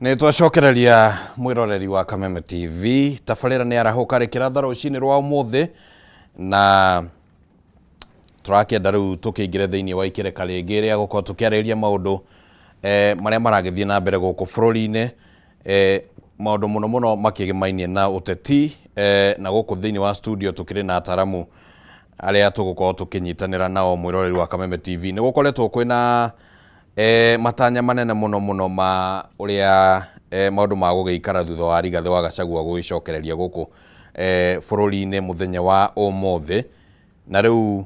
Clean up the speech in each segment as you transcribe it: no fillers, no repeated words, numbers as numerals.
Nĩ twacokereria mwĩroreri wa Kameme TV. Tabarĩra nĩ arahũka rĩkĩratha rũcinĩ rwa ũmũthĩ, na tũrakĩenda rĩu tũkĩingĩre thĩinĩ wa ikĩrĩka rĩngĩ rĩa gũkorwo tũkĩarĩrĩria maũndũ marĩa maragĩthiĩ na mbere gũkũ bũrũri-inĩ, maũndũ mũno mũno makĩgĩmainie na ũteti, na gũkũ thĩinĩ wa studio tũkĩrĩ na ataramu arĩa tũgũkorwo tũkĩnyitanĩra nao. Mwĩroreri wa Kameme TV, nĩ gũkoretwo kwĩna matanya manene mũno mũno ma ũrĩa maũndũ ma gũgĩikara thutha wa Rigathĩ wa Gachagua gũgĩcokereria gũkũ bũrũri-inĩ mũthenya wa ũmũthĩ. Na rĩu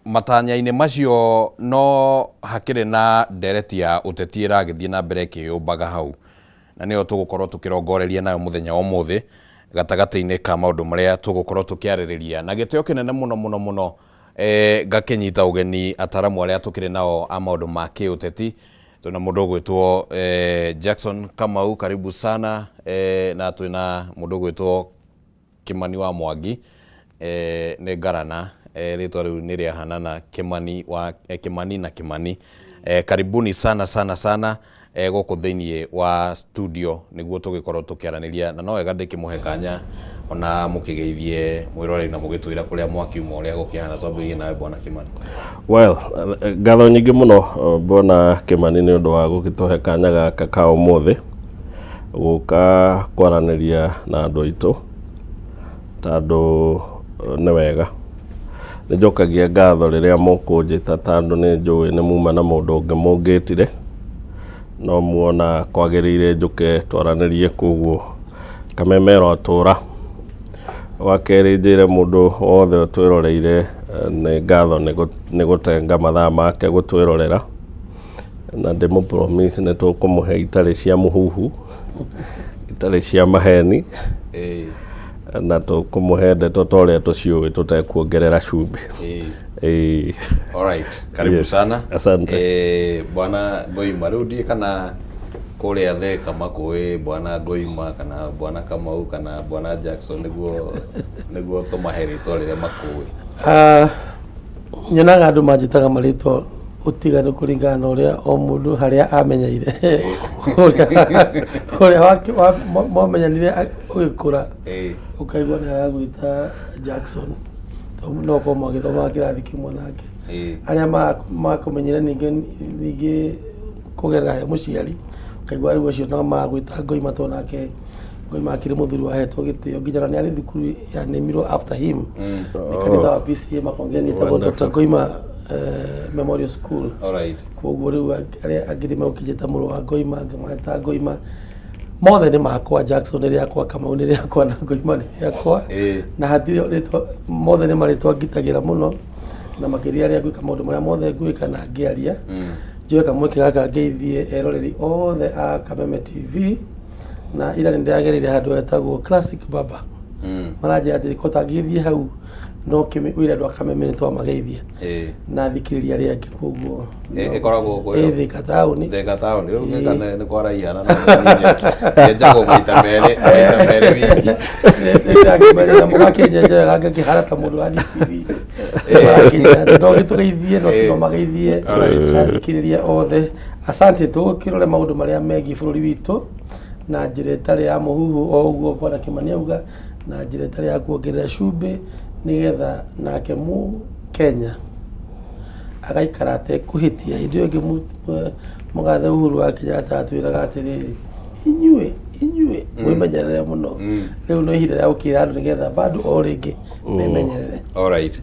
matanya-inĩ macio no hakĩrĩ na ndereti ya ũteti ĩragĩthiĩ na mbere ĩkĩyũmbaga hau, na nĩyo tũgũkorwo tũkĩrongoreria nayo mũthenya wa ũmũthĩ gatagatĩ-inĩ ka maũndũ marĩa tũgũkorwo tũkĩarĩrĩria. Na gĩtĩo kĩnene mũno mũno mũno, ngakĩnyita ũgeni ataramu arĩa tũkĩrĩ nao a maũndũ ma kĩũteti. Twĩna mũndũ ũgwĩtwo Jackson Kamau, karibu sana, na twĩna mũndũ ũgwĩtwo Kimani wa Mwangi, nĩ ngarana, rĩtwa rĩu nĩ rĩahanana, Kimani wa Kimani na Kimani. Karibuni sana sana sana gũkũ thĩinĩ wa studio nĩguo tũgĩkorwo tũkĩaranĩria, na no wega ndĩkĩmũhe kanya ona mũkĩgeithie mwĩroreri na mũgĩtwĩra kũrĩa mwakiuma ũrĩa gũkĩhana. Twambĩrĩrie nawe, bwana Kimani. Well, ngatho nyingĩ mũno, bwana Kimani, nĩ ũndũ wa gũgĩtũhe kanya gaka ka ũmũthĩ gũka kwaranĩria na andũ aitũ, tondũ nĩ wega. Nĩ njokagia ngatho rĩrĩa mũkũnjĩta, tondũ nĩ njũĩ nĩ muma na mũndũ ũngĩ mũngĩtire, no muona kwagĩrĩire njũke twaranĩrie, koguo Kameme ĩrotũra. Wa kerĩ, njĩre mũndũ wothe ũtwĩroreire nĩ ngatho nĩ gũtenga mathaa make gũtwĩrorera, na ndĩmũ promise nĩ tũkũmũhe itarĩ cia mũhuhu, itarĩ cia maheni, na tũkũmũhe ndeto ta ũrĩa tũciũĩ tũtekuongerera cumbĩ. Ĩĩ. Alright, karibu Yes. sana. Asante. Bwana Ngoima, rĩu ndiĩ kana kũrĩa Thika makũĩ bwana Ngoima kana bwana Kamau kana bwana Jackson, nĩguo tũmahe rĩtwa rĩrĩa makũĩ. Ah, nyonaga andũ manjĩtaga marĩtwa ũtiganu kũringana na ũrĩa o mũndũ harĩa amenyeire, ũrĩa mwamenyanire ũgĩkũra. Ũkaigua nĩ aragwĩta Jackson tondũ no ũkorwo mwagĩthomaga kĩrathi kĩmwe nake. Arĩa makũmenyire ningĩ kũgerera he mũciari, ũkaigua rĩu acio nao maragwĩta Ngoima, tondũ nake Ngoima akĩrĩ mũthuri wahetwo gĩtĩo nginya ona nĩ arĩ thukuru yanĩmirwo after him nĩ kanitha wa PCEA Makongeni, ĩtagwo Dr. Ngoima Memorial School. Koguo rĩu arĩa angĩ nĩ megũkĩnjĩta mũrũ wa Ngoima, angĩ mageta Ngoima. Mothe nĩ makwa, Jackson nĩ rĩakwa, Kamau nĩ rĩakwa, na Ngoima nĩ rĩakwa. Na hatirĩ rĩtwa, mothe nĩ marĩtwa ngitagĩra mũno, na makĩria rĩrĩa ngwĩka maũndũ marĩa mothe ngwĩka na ngĩaria. Njoe kamweke gaka ngeithie eroreri othe a Kameme TV, na ira nĩ ndĩragereire handũ hetagwo Classic Baba. Maranjĩra atĩrĩ, ko tangĩgĩthiĩ hau no wĩre andũ a Kameme nĩ twamageithia na thikĩrĩria arĩa angĩ, koguo Ĩkoragwo kũ ĩyo? Ĩ Thika taũni. Thika taũni. Rĩu Thika nĩ kwaraihana na nyenjagwo maita merĩ wiki. Nĩndakĩmerĩra mũgakĩnyenja wega, ngakĩhara ta mũndũ wa TV. Marakĩnjĩra atĩ no gĩtũgeithie, no no mageithie na thikĩrĩria othe. Asante. Tũgũkĩrore maũndũ marĩa megiĩ bũrũri witũ na njĩra ĩtarĩ ya mũhuhu, o ũguo bwana Kĩmani auga, na njĩra ĩtarĩ ya kuongerera cumbĩ, nĩgetha nake mũ Kenya agaikara atekũhĩtia. Hĩndĩ ĩyo ĩngĩ mũgathe Uhuru wa Kenyatta atwĩraga atĩrĩrĩ, inyuĩ mwĩmenyerere mũno. Rĩu no ihinda rĩa gũkĩra andũ nĩgetha bado o rĩngĩ memenyerere. Alright.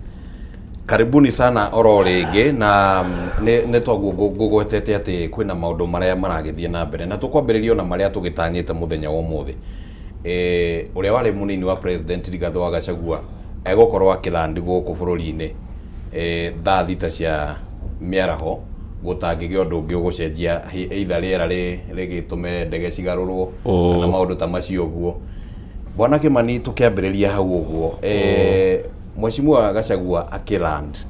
Karibuni sana oro rĩngĩ, na nĩ toguo ngũgwetete atĩ kwĩna maũndũ marĩa maragĩthiĩ na mbere, na tũkwambĩrĩria ona marĩa tũgĩtanyĩte mũthenya wa ũmũthĩ. Ũrĩa warĩ mũnini wa president Rigathĩ wa Gachagua egũkorwo akĩland gũkũ bũrũri-inĩ thaa 6 cia mĩaraho, gũtangĩgĩa ũndũ ũngĩ ũgũcenjia, either rĩera rĩgĩtũme ndege cigarũrwo kana maũndũ ta macio ũguo. Bwana Kimani, tũkĩambĩrĩria hau ũguo, Mheshimiwa Gachagua akĩland,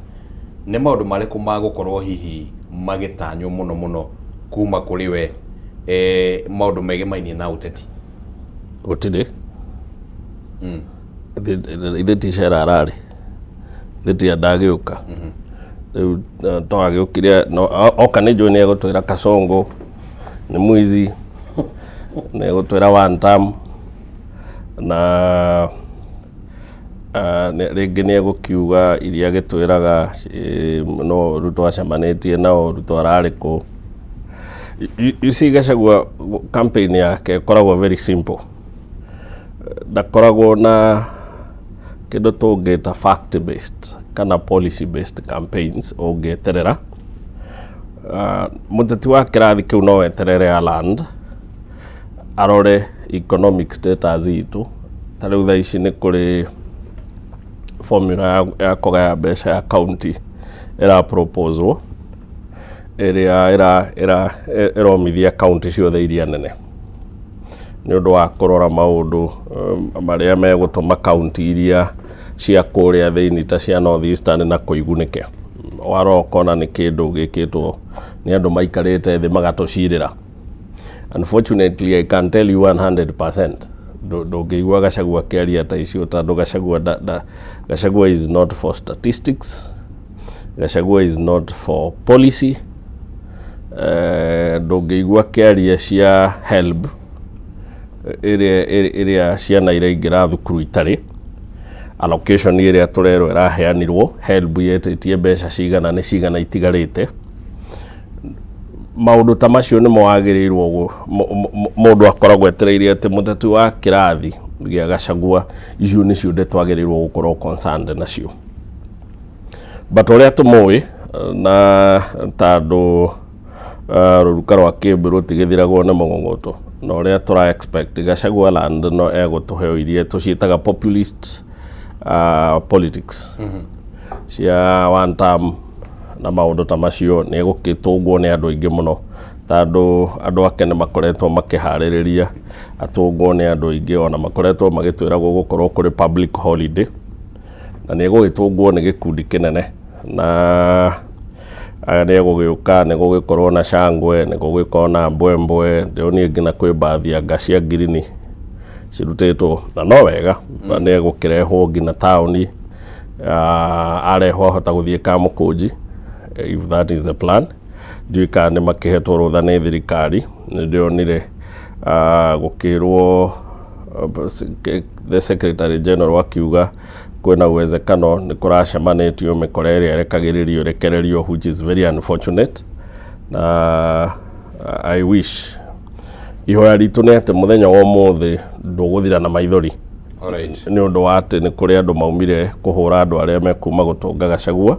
nĩ maũndũ marĩkũ magũkorwo hihi magĩtanywo mũno mũno kuma kũrĩ we, maũndũ megemainie na ũteti? Gũtirĩ. Ithe ti cera ararĩ, ithe ti ndagĩũka rĩu, to agĩũkire no oka nĩ njũĩ nĩ egũtwĩra Kasongo. Nĩ mwizi, nĩ egũtwĩra one term na rĩngĩ nĩ egũkiuga iria agĩtwĩraga no Ruto acemanĩtie nao, Ruto ararĩ kũ. You see, Gachagua campaign yake ĩkoragwo very simple. Ndakoragwo na kĩndũ tũngĩta fact based kana policy based campaigns ũngĩeterera. Mũteti wa kĩrathi kĩu no weterere a land arore economic status itũ. Ta rĩu thaa ici nĩ kũrĩ formula ya kũgaya mbeca ya county ĩra proposwo ĩrĩa ĩromithia county ciothe iria nene nĩ ũndũ wa kũrora maũndũ marĩa megũtũma county iria cia kũrĩa thĩinĩ ta cia North Eastern na kũigunĩke. Warora ũkona nĩ kĩndũ gĩkĩtwo nĩ andũ maikarĩte thĩ magatũcirĩra. Unfortunately, I can tell you 100% ndũngĩigua Gachagua akĩaria ta icio tondũ Gachagua Gachagua is not for statistics. Gachagua is not for policy. Ndũngĩigua akĩaria cia HELB ĩrĩa ciana iraingĩra thukuru itarĩ allocation ĩrĩa tũrerwo ĩraheanirwo. HELB yetĩtie mbeca cigana nĩ cigana itigarĩte. Maũndũ ta macio nĩmo wagĩrĩirwo mũndũ akoragwo etereire atĩ mũteti wa kĩrathi gĩa Gachagua icio nĩcio ndeto agĩrĩirwo gũkorwo concerned nacio. But ũrĩa tũmũĩ na tondũ rũruka rwa kĩmbi rũtigĩthiragwo nĩ mũng'ũng'ũtũ na ũrĩa tũra expect Gachagua land no egũtũhe iria tũciĩtaga populist politics cia one term na maũndũ ta macio. Nĩ egũgĩtũngwo nĩ andũ aingĩ mũno tondũ andũ ake nĩ makoretwo makĩharĩrĩria atũngwo nĩ andũ aingĩ, ona makoretwo magĩtwĩra gũgũkorwo kũrĩ public holiday na nĩ egũgĩtũngwo nĩ gĩkundi kĩnene na aya nĩ egũgĩũka, nĩ gũgĩkorwo na shangwe, nĩ gũgĩkorwo na mbwembwe. Ndĩronire nginya kwĩ bathi anga cia ngirini cirutĩtwo na no wega nĩ egũkĩrehwo nginya taũni. Arehwo ahota gũthiĩ Kamũkũnji if that is the plan. Ndiũĩ kana nĩ makĩhetwo rũtha nĩ thirikari. Nĩ ndĩronire gũkĩrwo the secretary general akiuga kwĩna uwezekano nĩ kũracemanĩtio mĩkora ĩrĩa ĩrekagĩrĩrio ĩrekererio, which is very unfortunate. Na I wish, ihoya ritũ nĩ atĩ mũthenya wa ũmũthĩ ndũgũthira na maithori nĩ ũndũ wa atĩ nĩ kũrĩ andũ maumire kũhũra andũ arĩa mekuma gũtũnga Gachagua.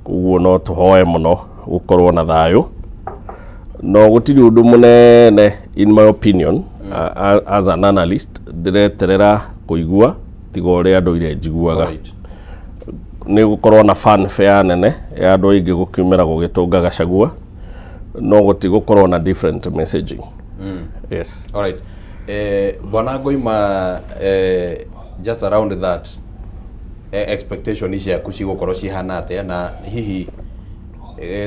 Koguo no tũhoe mũno gũkorwo na thayũ, no gũtirĩ ũndũ mũnene. In my opinion, as an analyst, ndĩreterera kũigua tiga ũrĩa andũ iria njiguaga. Nĩ gũkorwo na fanfare nene ya andũ aingĩ gũkiumĩra gũgĩtũnga Gachagua, no gũtigũkorwo na different messaging. Yes. Alright. Bwana Ngoima, just around that, expectation ciaku cigũkorwo cihana atĩa? Na hihi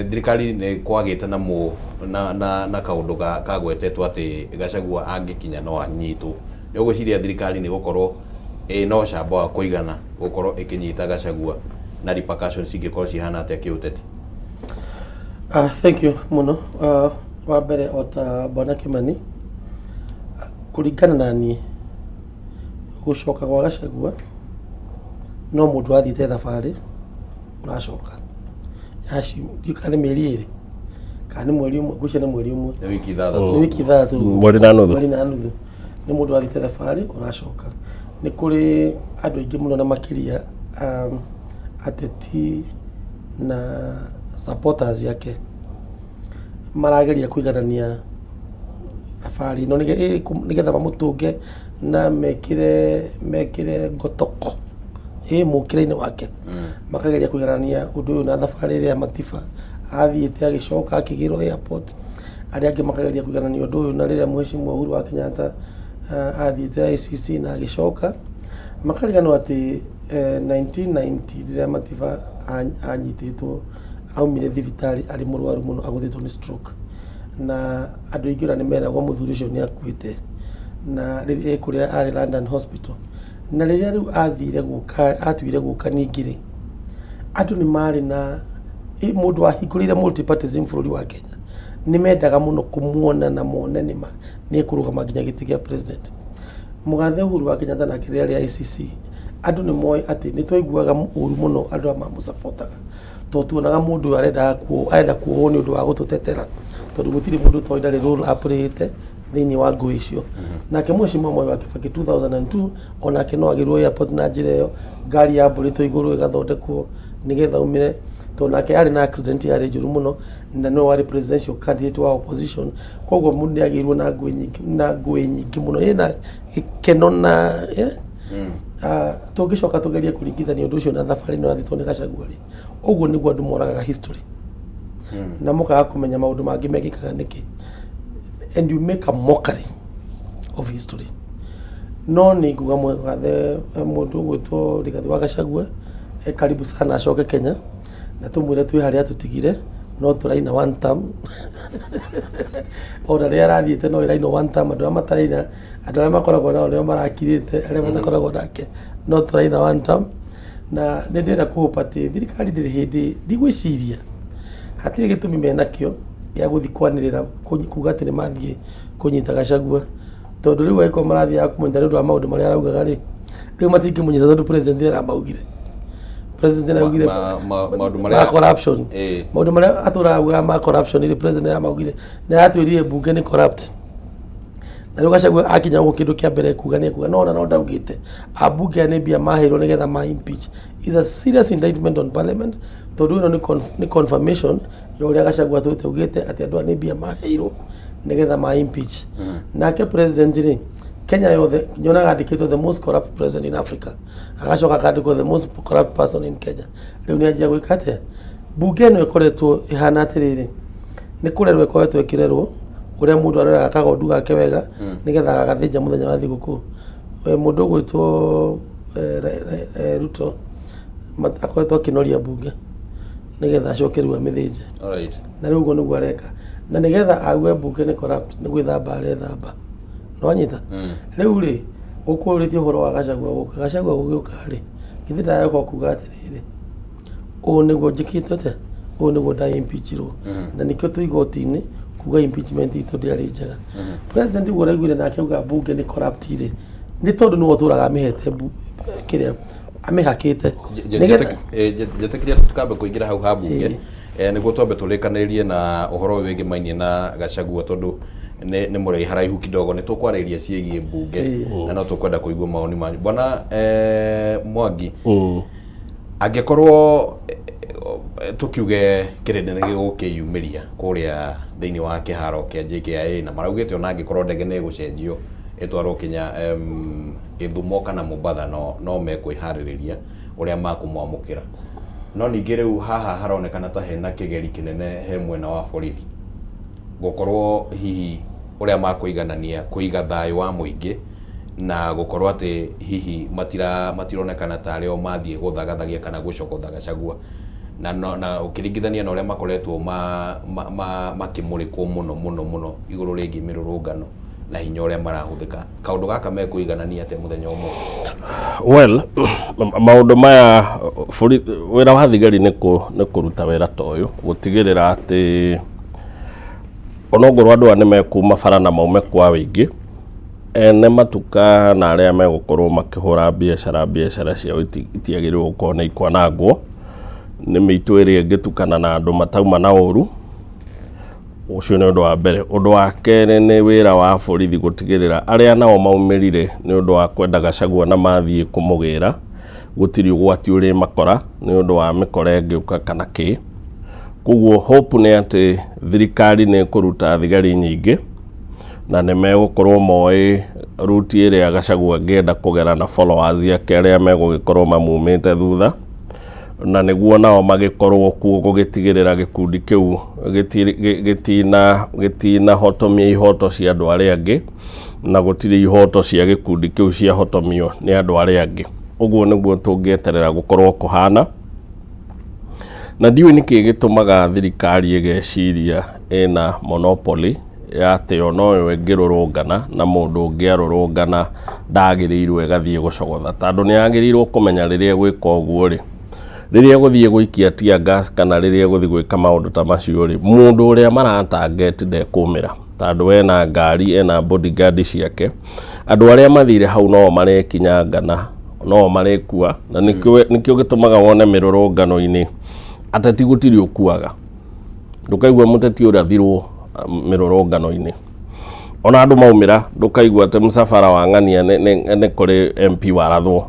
thirikari nĩ kwagĩte na mũ na, na, na kaũndũ kagwetetwo atĩ Gachagua angĩkinya no anyitwo. Nĩ ũgwĩciria thirikari nĩ gũkorwo ĩna ũcamba wa kũigana gũkorwo ĩkĩnyita Gachagua, na repercussions cingĩkorwo cihana atĩa kĩũteti? Thank you mũno. Wa mbere, o ta Bwana Kimani, kũringana na niĩ, gũcoka gwa Gachagua no mũndũ wathiĩte thabarĩ ũracoka yaci, ndiũĩ kana nĩ mĩeri 2 kana nĩ mweri 1, ngwĩciria nĩ mweri 1. Nĩ wiki 6. Nĩ wiki 6. Mweri na nuthu. Mweri na nuthu. Nĩ mũndũ wathiĩte thabarĩ ũracoka. Nĩ kũrĩ andũ aingĩ mũno na makĩria ateti na supporters yake marageria kũiganania thabarĩ ĩno nĩgetha mamũtũnge na mekĩre ngotoko ĩ mũkĩra-inĩ wake. Makageria kũiganania ũndũ ũyũ na thabarĩ ĩrĩa Matiba athiĩte agĩcoka akĩgĩrwo airport. Arĩa angĩ makageria kũiganania ũndũ ũyũ na rĩrĩa Mheshimiwa Uhuru wa Kenyatta athiĩte ICC na agĩcoka. Makariganĩrwo atĩ 1990 rĩrĩa Matiba anyitĩtwo aumire thibitarĩ arĩ mũrwaru mũno agũthĩtwo nĩ stroke, na andũ aingĩ ona nĩ meragwo mũthuri ũcio nĩ akuĩte na rĩrĩa kũrĩa arĩ London Hospital. Na rĩrĩa rĩu athire gũka, atuire gũka ningĩ rĩ, andũ nĩ marĩ na mũndũ wahingũrĩire multipartyism bũrũri wa Kenya. Nĩ mendaga mũno kũmuona na mone nĩma nĩ ekũrũgama nginya gĩtĩ kĩa president. Mũgathe Uhuru wa Kenyatta nake rĩrĩa arĩ ICC, andũ nĩ moĩ atĩ nĩ twaiguaga ũru mũno andũ aya mamũcabotaga, tondũ tuonaga mũndũ ũyũ arenda kuohwo nĩ ũndũ wa gũtũtetera, tondũ gũtirĩ mũndũ ũtoĩ ndarĩ role aplayĩte thĩinĩ wa ngũĩ icio. Nake Mheshimiwa Mwai wa Kibaki 2002 onake no agĩrwo airport na njĩra ĩyo, ngari yambũrĩtwo igũrũ ĩgathondekwo nĩgetha aumĩre, tondũ nake arĩ na accident yarĩ njũru mũno, na nĩwe warĩ presidential candidate wa opposition. Koguo mũndũ nĩ agĩirwo na ngũĩ nyingĩ, na ngũĩ nyingĩ mũno ĩna gĩkeno na yeah? Tũngĩcoka tũgerie kũringithania ũndũ ũcio na thabarĩ ĩno ĩrathitwo nĩ Gachagua rĩ, ũguo nĩguo andũ moragaga history na mũkaga kũmenya maũndũ mangĩ mekĩkaga nĩkĩ, and you make a mockery of history. No nĩ nguga mũgathe mũndũ ũgwĩtwo Rigathĩ wa Gachagua e karibu sana acoke Kenya na tũmwĩre twĩ harĩa tũtigire, no tũraina one term. Ona rĩrĩa arathiĩte no ĩrainwo one term. Andũ arĩa mataraina, andũ arĩa makoragwo nao nĩo marakirĩte, arĩa matakoragwo nake no tũraina one term. Na nĩ ndĩrenda kũhope atĩ thirikari ndĩrĩ hĩndĩ, ndigwĩciria hatirĩ gĩtũmi menakĩo gĩa gũthiĩ kwanĩrĩra kuga atĩ nĩ mathiĩ kũnyita Gachagua, tondũ rĩu angĩkorwo marathiaga kũmũnyita nĩ ũndũ wa maũndũ marĩa araugaga rĩ, rĩu matingĩmũnyita tondũ president nĩ aramaugire, president nĩ araugire Maũndũ ma marĩa corruption. Maũndũ marĩa atũraga augaga ma corruption rĩ, president nĩ aramaugire, nĩ aratwĩrire mbunge nĩ corrupt. Na rĩu Gachagua akinya ũguo, kĩndũ kĩa mbere kuga nĩ kuga no ona no ndaugĩte ambunge aya nĩ mbia maheirwo nĩgetha ma impeach is a serious indictment on parliament, tondũ ĩno nĩ confirmation ya ũrĩa Gachagua atũrĩte augĩte atĩ andũ aya nĩ mbia maheirwo nĩgetha ma impeach. Nake president rĩ, Kenya yothe nyonaga andĩkĩtwo the most corrupt president in Africa, agacoka akandĩkwo the most corrupt person in Kenya. Rĩu nĩ anjia gwĩka atĩa? Mbunge ĩno ĩkoretwo ĩhana atĩrĩrĩ, nĩ kũrerwo ĩkoretwo ĩkĩrerwo ũrĩa mũndũ areraga kagondu gake wega nĩgetha gagathĩnja mũthenya wa thigũkũ. Mũndũ ũgwĩtwo Ruto akoretwo akĩnoria mbunge nĩgetha acoke rĩu amĩthĩnje. Na rĩu ũguo nĩguo areka, na nĩgetha auge mbunge nĩ corrupt nĩ gwĩthamba arethamba, nĩwanyita? Rĩu rĩ, ũkũrĩtie ũhoro wa Gachagua gũka, Gachagua gũgĩũka rĩ, githĩ ndagĩũka kuga atĩrĩrĩ, ũũ nĩguo njĩkĩte atĩa, ũũ nĩguo nda impeachirwo, na nĩkĩo twĩ igoti-inĩ kuga impeachment itũ ndĩarĩ njega. President ũguo ũraiguire nake auga mbunge nĩ corrupt rĩ, nĩ tondũ nĩwe ũtũraga amĩhete kĩrĩa amĩhakĩte. Njĩtĩkĩria tũtikambe kũingĩra hau ha mbunge, nĩguo twambe tũrĩkanĩrĩrie na ũhoro ũyũ wĩgĩmainie na Gachagua, tondũ nĩ mũraihu haraihu kidogo. Nĩ tũkwarĩria ciĩgiĩ mbunge na no tũkwenda kũigua mawoni manyu. Bwana Mwangi, angĩkorwo tũkiuge kĩrĩndĩ nĩ gĩgũkĩyumĩria kũrĩa thĩinĩ wa kĩharo kĩa JKIA, na maraugĩte ona angĩkorwo ndege nĩ ĩgũcenjio ĩtwarwo kinya Gĩthumo kana Mombatha, no mekwĩharĩrĩria ũrĩa makũmwamũkĩra. No ningĩ rĩu haha haronekana ta hena kĩgeri kĩnene he mwena wa borithi, gũkorwo hihi ũrĩa makũiganania kũiga thayũ wa mũingĩ na gũkorwo atĩ hihi matironekana tarĩ o mathiĩ gũthagathagia kana gũcogotha Gachagua, na, no, na ũkĩringithania na ũrĩa makoretwo makĩmũrĩkwo mũno mũno mũno igũrũ rĩgiĩ mĩrũrũngano na hinya ũrĩa marahũthĩka, kaũndũ gaka mekũiganania atĩa mũthenya ũmũthĩ? Well, maũndũ maya wĩra wa thigari nĩ kũruta wĩra ta ũyũ, gũtigĩrĩra atĩ onokorwo andũ aya nĩ mekuma bara na maume kwa wĩingĩ, ene matuka na arĩa megũkorwo makĩhũra biacara, biacara ciao itiagĩrĩirwo gũkorwo nĩ ikwanangwo nĩ mĩitũ ĩrĩa ĩngĩtukana na andũ matauma na ũru. Ũcio nĩ ũndũ wa mbere. Ũndũ wa kerĩ, nĩ wĩra wa borithi gũtigĩrĩra arĩa nao maumĩrire nĩ ũndũ wa kwenda Gachagua na mathiĩ kũmũgĩra, gũtirĩ ũgwati ũrĩmakora nĩ ũndũ wa mĩkora ĩngĩũka kana kĩ. Koguo hope nĩ atĩ thirikari nĩ ĩkũruta thigari nyingĩ na nĩ megũkorwo moĩ route ĩrĩa Gachagua angĩenda kũgera na followers ake arĩa megũgĩkorwo mamumĩte thutha, na nĩguo nao magĩkorwo kuo gũgĩtigĩrĩra gĩkundi kĩu gĩtinahotomia ihoto cia andũ arĩa angĩ, na gũtirĩ ihoto cia gĩkundi kĩu ciahotomio nĩ andũ arĩa angĩ. Ũguo nĩguo tũngĩeterera gũkorwo kũhana. Na ndiũĩ nĩkĩ gĩtũmaga thirikari ĩgeciria ĩna monopoly ya atĩ o noyo ĩngĩrũrũngana na mũndũ ũngĩ arũrũngana ndagĩrĩirwo ĩgathiĩ gũcogotha, tondũ nĩ yagĩrĩirwo kũmenya rĩrĩa ĩgwĩka ũguo rĩ, Rĩrĩa egũthiĩ gũikia tear gas kana rĩrĩa egũthiĩ gwĩka maũndũ ta macio rĩ, mũndũ ũrĩa maratarget ndekũmĩra tondũ ena ngari, ena bodyguard ciake. Andũ arĩa mathire hau no marekinyangana, no marekua, na nĩkĩo gĩtũmaga wone mĩrũrũngano-inĩ ateti gũtirĩ ũkuaga. Ndũkaigua mũteti ũrathirwo mĩrũrũngano-inĩ. Ona andũ maumĩra ndũkaigua atĩ mũcabara wa ng'ania nĩ kũrĩ MP warathwo.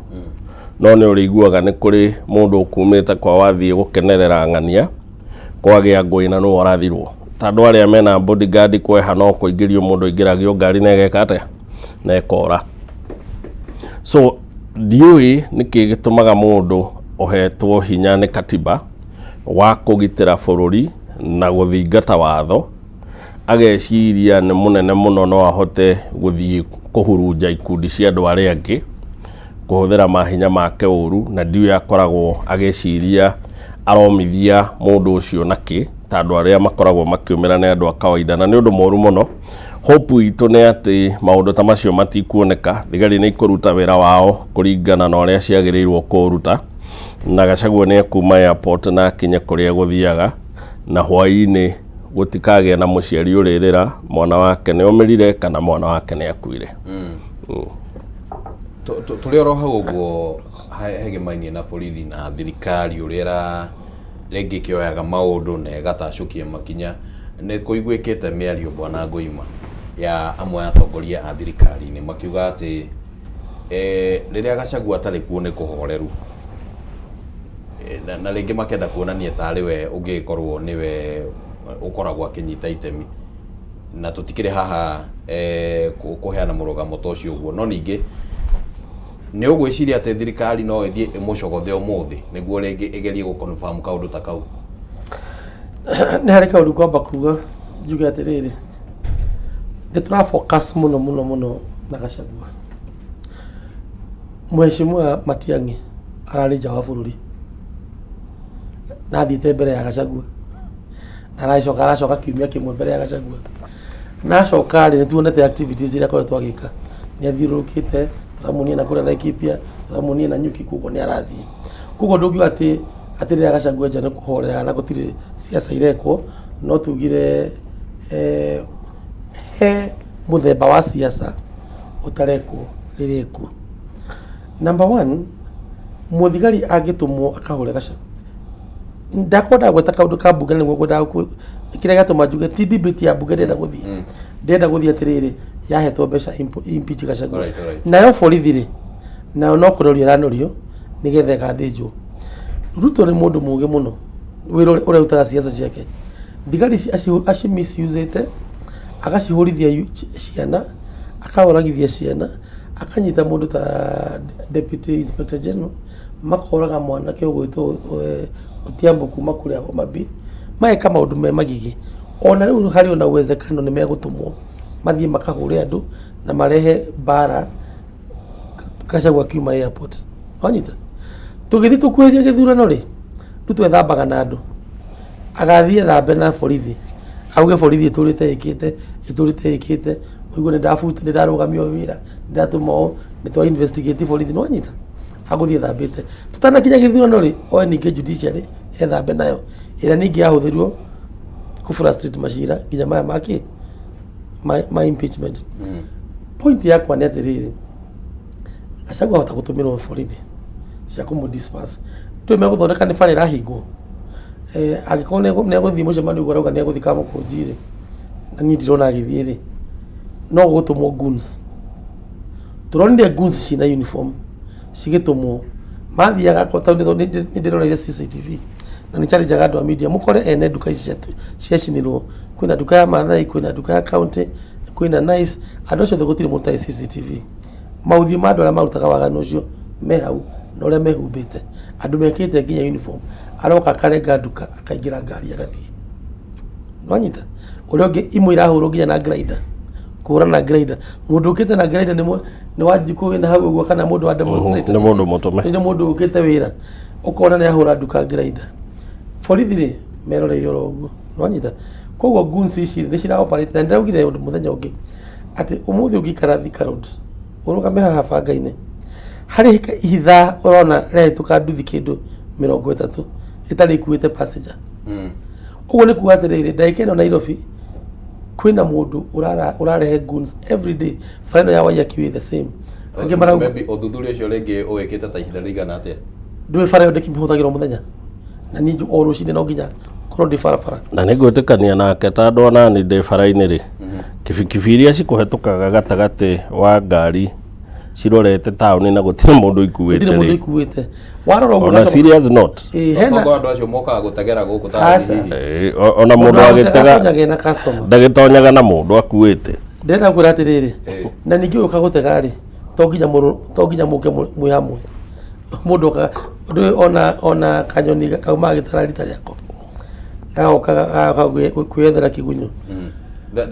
No nĩ ũrĩiguaga nĩ kũrĩ mũndũ ũkumĩte kwa wathiĩ gũkenerera ng'ania kwagĩa ngũĩ na nĩwe ũrathirwo. Tondũ arĩa mena bodyguard kweha no kũingĩrio mũndũ aingĩragio ngari na ĩgeka atĩa? Na ĩkora. So ndiũĩ nĩkĩ gĩtũmaga mũndũ ũhetwo hinya nĩ katiba wa kũgitĩra bũrũri na gũthingata watho ageciria nĩ mũnene mũno no ahote gũthiĩ kũhurunja ikundi cia andũ arĩa angĩ kũhũthĩra mahinya make ũru, na ndiũĩ akoragwo agĩciria aromithia mũndũ ũcio nakĩ, tondũ arĩa makoragwo makiumĩra nĩ andũ a kawaida, na nĩ ũndũ mũru mũno. Hope itũ nĩ atĩ maũndũ ta macio matikuoneka, thigari nĩ ikũruta wĩra wao kũringana na ũrĩa ciagĩrĩirwo kũũruta, na Gachagua nĩ ekuma airport na akinye kũrĩa egũthiaga, na hwaĩ-inĩ gũtikagĩa na mũciari ũrĩrĩra mwana wake nĩ omĩrire kana mwana wake nĩ akuire. Tũrĩ oro hau ũguo hegemainie na borithi na thirikari ũrĩa ĩra rĩngĩ ĩkĩoyaga maũndũ na ĩgatacũkia makinya, nĩ kũiguĩkĩte mĩario bwana Ngoima ya amwe a atongoria a thirikari-inĩ makiuga atĩ rĩrĩa Gachagua atarĩ kuo nĩ kũhoreru. Na rĩngĩ makenda kuonania tarĩ we ũngĩkorwo nĩwe ũkoragwo akĩnyita itemi, na tũtikĩrĩ haha kũheana mũrũgamo ta ũcio ũguo, no ningĩ nĩ ũgwĩciria atĩ thirikari no ĩthiĩ ĩmũcogothe ũmũthĩ nĩguo rĩngĩ ĩgerie gũ-confirm kaũndũ ta kau? Nĩ harĩ kaũndũ ngwamba kuga, njuge atĩrĩrĩ, nĩ tũra focus mũno mũno mũno na Gachagua. Mheshimiwa Matiang'i ararĩ nja wa bũrũri na athiĩte mbere ya Gachagua, na aracoka aracoka kiumia kĩmwe mbere ya Gachagua. Na acoka rĩ, nĩ tuonete activities iria akoretwo agĩka, nĩ athiũrũrũkĩte, tũramuonia na kũrĩa Laikipia, tũramuonia na Nyuki, koguo nĩ arathiĩ. Koguo ndũngiuga atĩ rĩrĩa Gachagua nja nĩ kũhorera na gũtirĩ siasa irekwo, no tugire he mũthemba wa siasa ũtarekwo rĩrĩa ekuo. Number one, mũthigari angĩtũmwo akahũre Gachagua, ndakwenda gweta kaũndũ ka mbunge nĩguo ngwendaga kĩrĩa gĩatũma njuge ti debate ya mbunge ndĩrenda gũthiĩ, ndĩrenda gũthiĩ atĩrĩrĩ, yahetwo mbeca impeach Gachagua. Nayo borithi rĩ, nayo no kũnorio ĩranorio nĩgetha ĩgathĩnjwo. Ruto nĩ mũndũ mũũgĩ mũno, wĩra ũrĩa ũrutaga siasa ciake, thigari aci misuse agacihũrithia ciana, akaoragithia ciana, akanyita mũndũ ta deputy inspector general, makoraga mwanake ũgwĩtwo Otiambo kuma kũrĩa Homa Bay, mageka maũndũ me magigi. Ona rĩu harĩ ona uwezekano nĩ megũtũmwo mathiĩ makahũre andũ na marehe mbara Gachagua akiuma airport. Wanyita? Tũgĩthiĩ tũkuhĩrĩria gĩthurano rĩ, Ruto ethambaga na andũ, agathiĩ ethambe na borithi, auge borithi ĩtũrĩte ĩkĩte, ĩtũrĩte ĩkĩte, ũigue nĩ ndabuta, nĩ ndarũgamia ũyũ wĩra, nĩ ndatũma ũũ, nĩ twa investigate borithi, nĩ wanyita? Agũthiĩ ethambĩte. Tũtanakinya gĩthurano rĩ, oe ningĩ judiciary ethambe nayo, ĩrĩa ningĩ yahũthĩrirwo kũ frustrate macira nginya maya ma kĩ, ma impeachment. Point yakwa nĩ atĩrĩrĩ, Gachagua ahota gũtũmĩrwo borithi cia kũmũ disperse. Ndũĩ megũthondeka nĩ bara ĩrahingwo. Angĩkorwo nĩ egũthiĩ mũcemanio ũguo arauga nĩ egũthiĩ Kamũkũnji rĩ, na niĩ ndirona agĩthiĩ rĩ, no gũgũtũmwo goons. Tũronire goons ciĩna uniform cigĩtũmwo, mathiaga tondũ nĩ ndĩroreire CCTV na nĩ challenge andũ a media mũkore ene nduka ici ciacinirwo, kwĩna nduka ya Maathai, kwĩna nduka ya county, kwĩna Nice, andũ acio othe gũtirĩ mũndũ ũtarĩ CCTV. Maũthiũ ma andũ arĩa marutaga waganu ũcio me hau na ũrĩa mehumbĩte, andũ mekĩrĩte nginya uniform, aroka akarenga nduka akaingĩra ngari agathiĩ. Nĩwanyita? Ũrĩa ũngĩ imwe irahũrwo nginya na grinder, kũhũra na grinder. Mũndũ ũkĩte na grinder nĩ Wanjikũ wĩna hau ũguo kana mũndũ wa demonstrator. Nĩ mũndũ mũtũme. Nĩ mũndũ ũkĩte wĩra. Ũkona nĩ ahũra nduka grinder. Borithi rĩ, meroreire oro ũguo. Nĩwanyita? Koguo goons ici nĩ cira operate na nĩndĩraugire ũndũ mũthenya ũngĩ atĩ ũmũthĩ ũngĩikara Thika Road ũrũgame haha banga-inĩ, harĩ ithaa ũrona rĩahĩtũka nduthi kĩndũ 30 ĩtarĩ ikuĩte passenger. Ũguo nĩ kuga atĩrĩrĩ, ndagĩka ĩno Nairobi kwĩna mũndũ ũrarehe goons every day. Bara ĩno ya Waiyaki Way the same. Angĩ marauga Maybe ũthuthuria ũcio rĩngĩ ũwĩkĩte ta ihinda rĩigana atĩa? Ndũĩ bara ĩyo ndĩkĩhũthagĩrwo mũthenya, na niĩ o rũcinĩ no nginya korwo ndĩ barabara. Na nĩ ngwĩtĩkania nake tondũ onani ndĩ bara-inĩ rĩ, kibikibi iria cikũhetũkaga gatagatĩ wa ngari cirorete taũni na gũtirĩ mũndũ ikuĩte gũtirĩ mũndũ rĩ. ikuĩte, warora ũguo Ona ũgacoka- serious note. Ĩĩ, hena Tokorwo andũ acio mokaga gũtegera gũkũ taũni Aca. hihi. Ona mũndũ agĩtega agĩtega na customer ndagĩtonyaga na mũndũ akuĩte. Ndĩrenda kwĩra atĩrĩrĩ, na ningĩ ũyũ ũka gũtega rĩ, to nginya mũke mwĩ hamwe. Mũndũ okaga ndũĩ ona kanyoni kaumaga gĩtara rita rĩako, gagoka gagoka kwĩyethera kĩgunyũ. Ta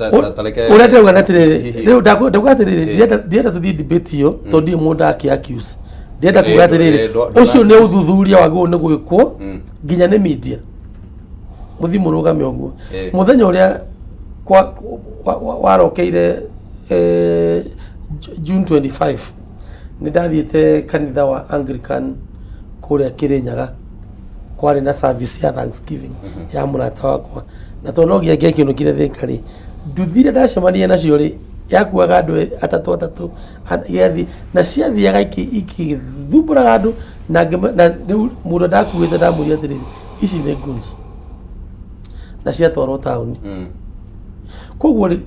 reke- Ũrĩa ndĩrauga nĩ atĩrĩrĩ, Hihi. rĩu ndauga atĩrĩrĩ, ndirenda tũthiĩ debate ĩyo tondũ ndirĩ mũndũ akĩ accuse. Ndĩrenda kuga atĩrĩrĩ, ũcio nĩ ũthuthuria wagĩrĩirwo nĩ gwĩkwo nginya nĩ media, mũthiĩ mũrũgame ũguo. Mũthenya ũrĩa warokeire June 25, nĩ ndathiĩte kanitha wa Anglican kũrĩa Kĩrĩnyaga, kwarĩ na service ya Thanksgiving ya mũrata wakwa, na tondũ no nginya ngĩakĩũnũkire Thĩka rĩ, nduthi iria ndacemanirie nacio rĩ, yakuaga andũ atatũ atatũ, gĩathi na ciathiaga ikĩthumbũraga andũ, na rĩu mũndũ ndakuĩte ndamũria atĩrĩrĩ, ici nĩ goons na ciatwarwo taũni. Koguo rĩ,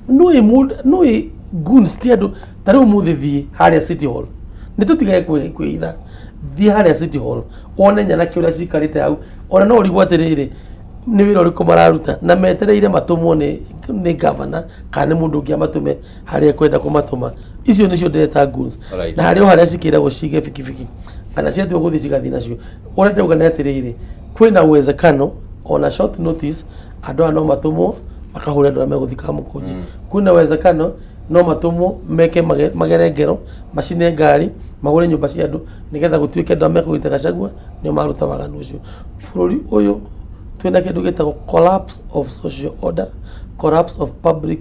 nũĩ mũndũ nũĩ goons ti andũ. Ta rĩu ũmũthĩ thiĩ harĩa City Hall, nĩ tũtigage kwĩhitha, thiĩ harĩa City Hall wone nyanake ũrĩa cikarĩte hau, ona no ũrigwo atĩrĩrĩ, nĩ wĩra ũrĩkũ mararuta, na metereire matũmwo nĩ gavana kana nĩ mũndũ ũngĩ amatũme harĩa ekwenda kũmatũma. Icio nĩcio ndĩreta goons. Na harĩ o harĩa cikĩragwo cige bikibiki kana ciatua gũthiĩ cigathiĩ nacio. Ũrĩa ndĩrauga nĩ atĩrĩrĩ, kwĩna uwezekano ona short notice andũ aya no matũmwo makahũre andũ arĩa megũthiĩ Kamũkũnji. Kwĩna uwezekano no matũmwo meke magere ngero, macine ngari, magũre nyũmba cia andũ, nĩgetha gũtuĩke andũ arĩa mekũgita Gachagua nĩo maruta waganu ũcio. Bũrũri ũyũ twĩna kĩndũ gĩtagwo collapse of social order, collapse of public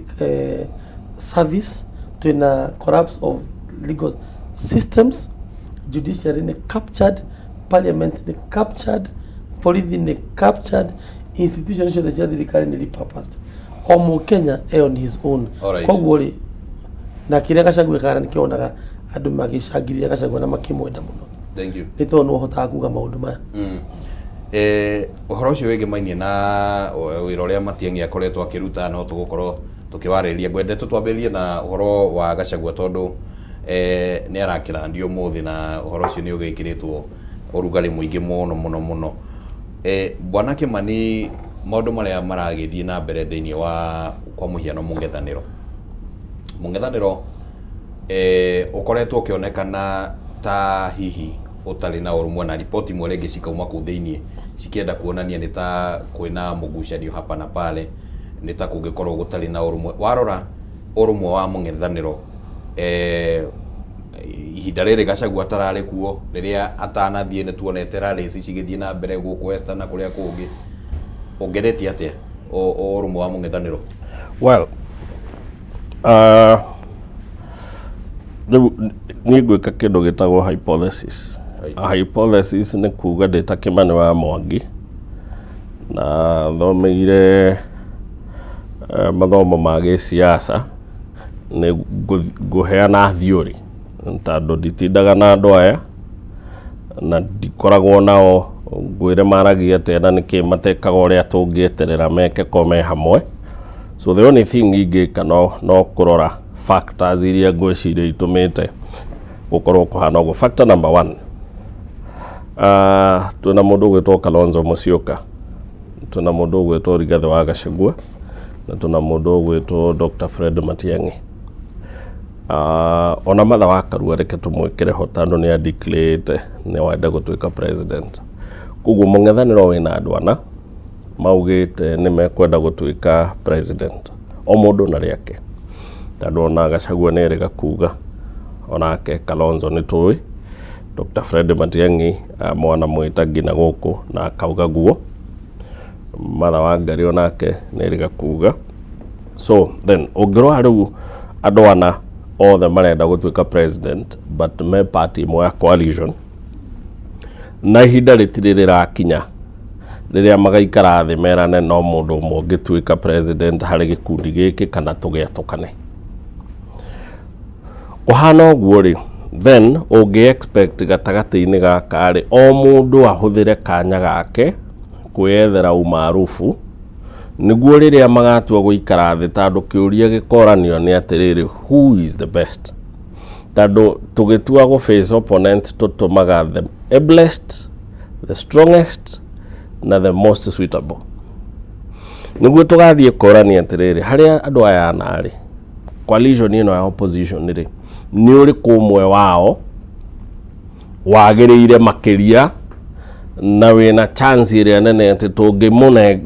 service, twĩna collapse of legal systems, judiciary nĩ captured, parliament nĩ captured, borithi nĩ captured, institution ciothe cia thirikari nĩ repurposed, o mũkenya e on his own. Koguo rĩ, na kĩrĩa Gachagua ekaga nĩkĩo wonaga andũ magĩcangĩria Gachagua na makĩmwenda mũno. Thank you. Nĩ tondũ nĩ ũhotaga kuga maũndũ maya. Ũhoro ũcio wĩgĩmainie na wĩra ũrĩa Matiang'i akoretwo akĩruta, no tũgũkorwo tũkĩwarĩrĩria. Ngwendete twambĩrĩrie na ũhoro wa Gachagua tondũ nĩ arakĩrandio ũmũthĩ na ũhoro ũcio nĩ ũgĩkĩrĩtwo ũrugarĩ mũingĩ mũno mũno mũno. Bwana Kimani, maũndũ marĩa maragĩthiĩ na mbere thĩinĩ wa kwa mũhiano mũng'ethanĩro ũkoretwo ũkĩonekana ta hihi ũtarĩ na ũrũmwe, na riboti imwe rĩngĩ cikauma kũu thĩinĩ cikĩenda kuonania nĩ ta kwĩna mũgucanio hapa na pale, nĩ ta kũngĩkorwo gũtarĩ na ũrũmwe. Warora ũrũmwe wa mũng'ethanĩro, ihinda rĩrĩ Gachagua atararĩ kuo, rĩrĩa atanathiĩ nĩ tuonete rallies cigĩthiĩ na mbere gũkũ Western na kũrĩa kũngĩ, ũngeretie atĩa ũrũmwe wa mũng'ethanĩro? Well, rĩu niĩ ngwĩka kĩndũ gĩtagwo hypothesis. A hypothesis nĩ kuga ndĩ ta Kĩmani wa Mwangi na thomeire mathomo ma gĩsiasa, nĩ ngũheana theory tondũ nditindaga na andũ aya na ndikoragwo nao ngwĩre maragia atĩa na nĩkĩ matekaga ũrĩa tũngĩeterera meke ko me hamwe. So the only thing ingĩka no kũrora factors iria ngwĩciria itũmĩte gũkorwo kũhana ũguo. Factor number one, twĩna mũndũ ũgwĩtwo Kalonzo Musyoka, twĩna mũndũ ũgwĩtwo Rigathĩ wa Gachagua, na twĩna mũndũ ũgwĩtwo Dr. Fred Matiang'i. Ona Martha wa Karua reke tũmwĩkĩre ho tondũ nĩ adeclarĩte nĩ wenda gũtuĩka president. Koguo mũng'ethanĩro wĩna andũ ana maugĩte nĩ mekwenda gũtuĩka president, o mũndũ na rĩake, tondũ ona Gachagua nĩ erĩga kuga, onake Kalonzo nĩ tũĩ, Dr. Fred Matiang'i mwana mwĩta nginya gũkũ na akauga guo, Martha Wangari onake nĩ erĩga kuga. So then ũngĩrora rĩu andũ ana othe marenda gũtuĩka president but me party ĩmwe ya coalition. Na ihinda rĩtirĩ rĩrakinya rĩrĩa magaikara thĩ merane no mũndũ ũmwe ũngĩtuĩka president harĩ gĩkundi gĩkĩ kana tũgĩatũkane. Kũhana ũguo rĩ, then ũngĩ expect gatagatĩ-inĩ gaka rĩ, o mũndũ ahũthĩre kanya gake kwĩyethera umaarufu nĩguo rĩrĩa magatua gũikara thĩ, tondũ kĩũria gĩkoranio nĩ atĩrĩrĩ, who is the best? Tondũ tũgĩtua gũ face opponent tũtũmaga the ablest, the strongest na the most suitable. Nĩguo tũgathiĩ kũrania atĩrĩrĩ, harĩa andũ aya ana rĩ, coalition ĩno ya opposition rĩ, nĩ ũrĩkũ ũmwe wao wagĩrĩire makĩria na wĩna chance ĩrĩa nene atĩ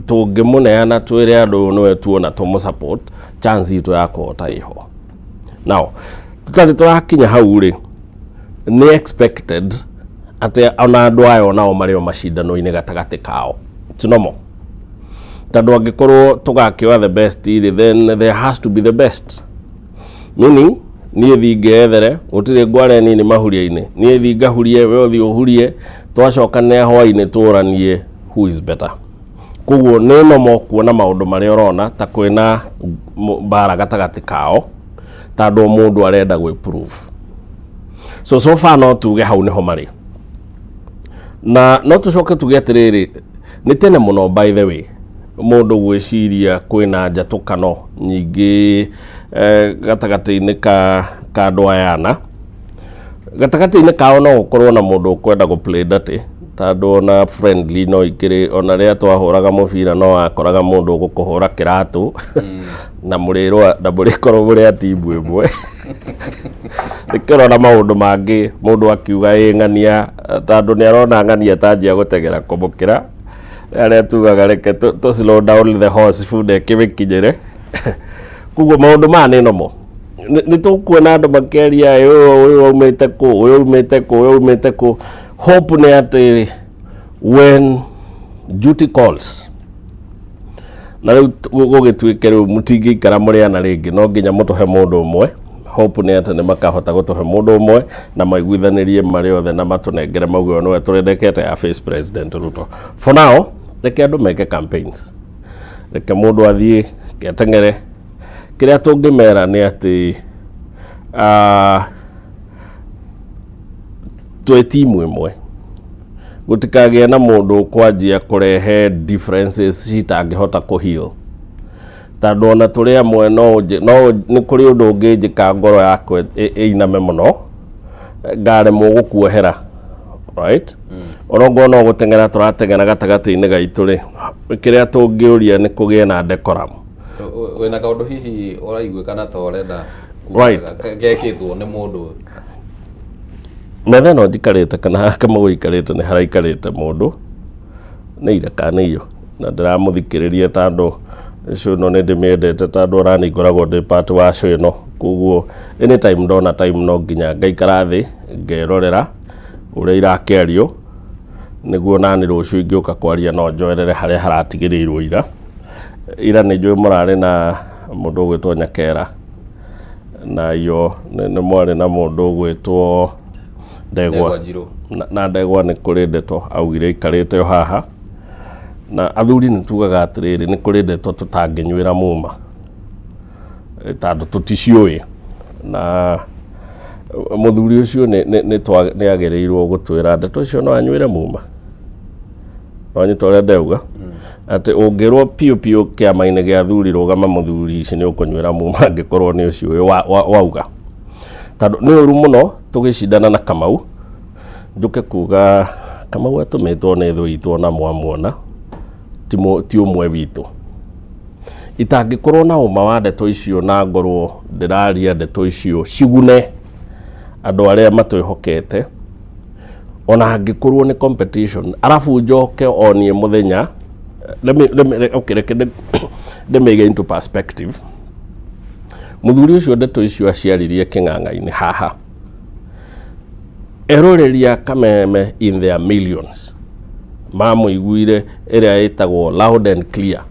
tũngĩmũneana twĩre andũ ũyũ nĩwe tuona tũmũ support, chance itũ ya kũhota ĩho. Now tũtarĩ tũrakinya hau rĩ, nĩ expected atĩ ona andũ aya onao marĩ o macindano-inĩ gatagatĩ kao. It's normal, tondũ angĩkorwo tũgakĩoya the best rĩ, then there has to be the best, meaning niĩ thi ngeyethere, gũtirĩ ngware nini mahuria-inĩ, niĩ thi ngahurie, we ũthiĩ ũhurie, twacokanĩra hwaĩ-inĩ tũranie who is better. Koguo nĩ normal kuona maũndũ marĩa ũrona ta kwĩna mbara gatagatĩ kao, tondũ o mũndũ arenda gwĩ prove. So so far no tuge hau nĩho marĩ, na no tũcoke tuge atĩrĩrĩ, nĩ tene mũno, by the way, mũndũ gwĩciria kwĩna njatũkano nyingĩ gatagatĩ-inĩ ka andũ aya ana. Gatagatĩ-inĩ kao no gũkorwo na mũndũ ũkwenda gũ play dirty, tondũ ona friendly no ikĩrĩ, ona rĩrĩa twahũraga mũbira no wakoraga mũndũ ũgũkũhũra kĩratũ na mũrĩrũa na mũrĩkorwo mũrĩ a timu ĩmwe. Nĩkĩo na maũndũ mangĩ mũndũ akiuga ĩ ng'ania, tondũ nĩ arona ng'ania tanjia gũteng'era kũmũkĩra, arĩa tugaga reke tũ slow down the horse, bunda ĩkĩmĩkinyĩre. Koguo maũndũ maya nĩ normal. Nĩ tũkuona andũ makĩaria, "Ĩ, ũyũ aumĩte kũ, ũyũ aumĩte kũ, ũyũ aumĩte kũ." Hope nĩ atĩ when duty calls, na rĩu gũgĩtuĩke rĩu mũtingĩikara mũrĩ ana rĩngĩ, no nginya mũtũhe mũndũ ũmwe, hope nĩ atĩ nĩ makahota gũtũhe mũndũ ũmwe na maiguithanĩrie marĩ othe na matũnengere mauge ũyũ nĩwe tũrendekete ya face President Ruto. For now, reke andũ meke campaigns, reke mũndũ athiĩ keteng'ere. Kĩrĩa tũngĩmera nĩ atĩ twĩ timu ĩmwe, gũtikagĩe na mũndũ ũkwanjia kũrehe differences citangĩhota kũ heal, tondũ ona tũrĩ amwe no nĩ kũrĩ ũndũ ũngĩnjĩka ngoro yakwa ĩiname mũno ngaremwo gũkuohera, right? Ona ongorwo no gũteng'era tũrateng'era gatagatĩ-inĩ gaitũ rĩ, kĩrĩa tũngĩũria nĩ kũgĩe na decorum. Wĩna kaũndũ hihi ũraiguĩkana ta ũrenda gekĩtwo nĩ mũndũ? Metha ĩno njikarĩte kana haha Kamau aikarĩte nĩ haraikarĩte mũndũ nĩ ira kana nĩ iyo, na ndĩramũthikĩrĩria tondũ show ĩno nĩ ndĩmĩendete, tondũ ona niĩ ngoragwo ndĩ part wa show ĩno. Koguo anytime ndona time no nginya ngaikara thĩ ngerorera ũrĩa irakĩario, nĩguo nani rũciũ ingĩũka kwaria no njoerere harĩa haratigĩrĩirwo ira. Ira nĩ njũĩ mũrarĩ na mũndũ ũgwĩtwo Nyakera, na iyo nĩ mwarĩ na mũndũ ũgwĩtwo Ndegwa. Ndegwa Njirũ. Na Ndegwa nĩ kũrĩ ndeto augire aikarĩte o haha, na athuri nĩ tugaga atĩrĩrĩ, nĩ kũrĩ ndeto tũtangĩnyuĩra muma, tondũ tũticiũĩ, na mũthuri ũcio nĩ agĩrĩirwo gũtwĩra ndeto icio no anyuĩre muma. Wanyita ũrĩa ndauga, atĩ ũngĩrwo piũ piũ kĩama-inĩ gĩa athuri, rũgama mũthuri, ici nĩ ũkũnyuĩra muma angĩkorwo nĩ ũcio ũyũ wauga, tondũ nĩ ũru mũno tũgĩcindana na Kamau njũke kuga Kamau atũmĩtwo nĩ thũ itũ, ona mwamuona ti ũmwe witũ. Itangĩkorwo na ũma wa ndeto icio na ngorwo ndĩraria ndeto icio cigune andũ arĩa matwĩhokete, ona angĩkorwo nĩ competition, arabu njoke onie mũthenya. Let me, okay, reke ndĩmĩige into perspective. Mũthuri ũcio ndeto icio aciaririe kĩng'ang'a-inĩ haha, eroreria Kameme in their millions mamũiguire ĩrĩa ĩtagwo loud and clear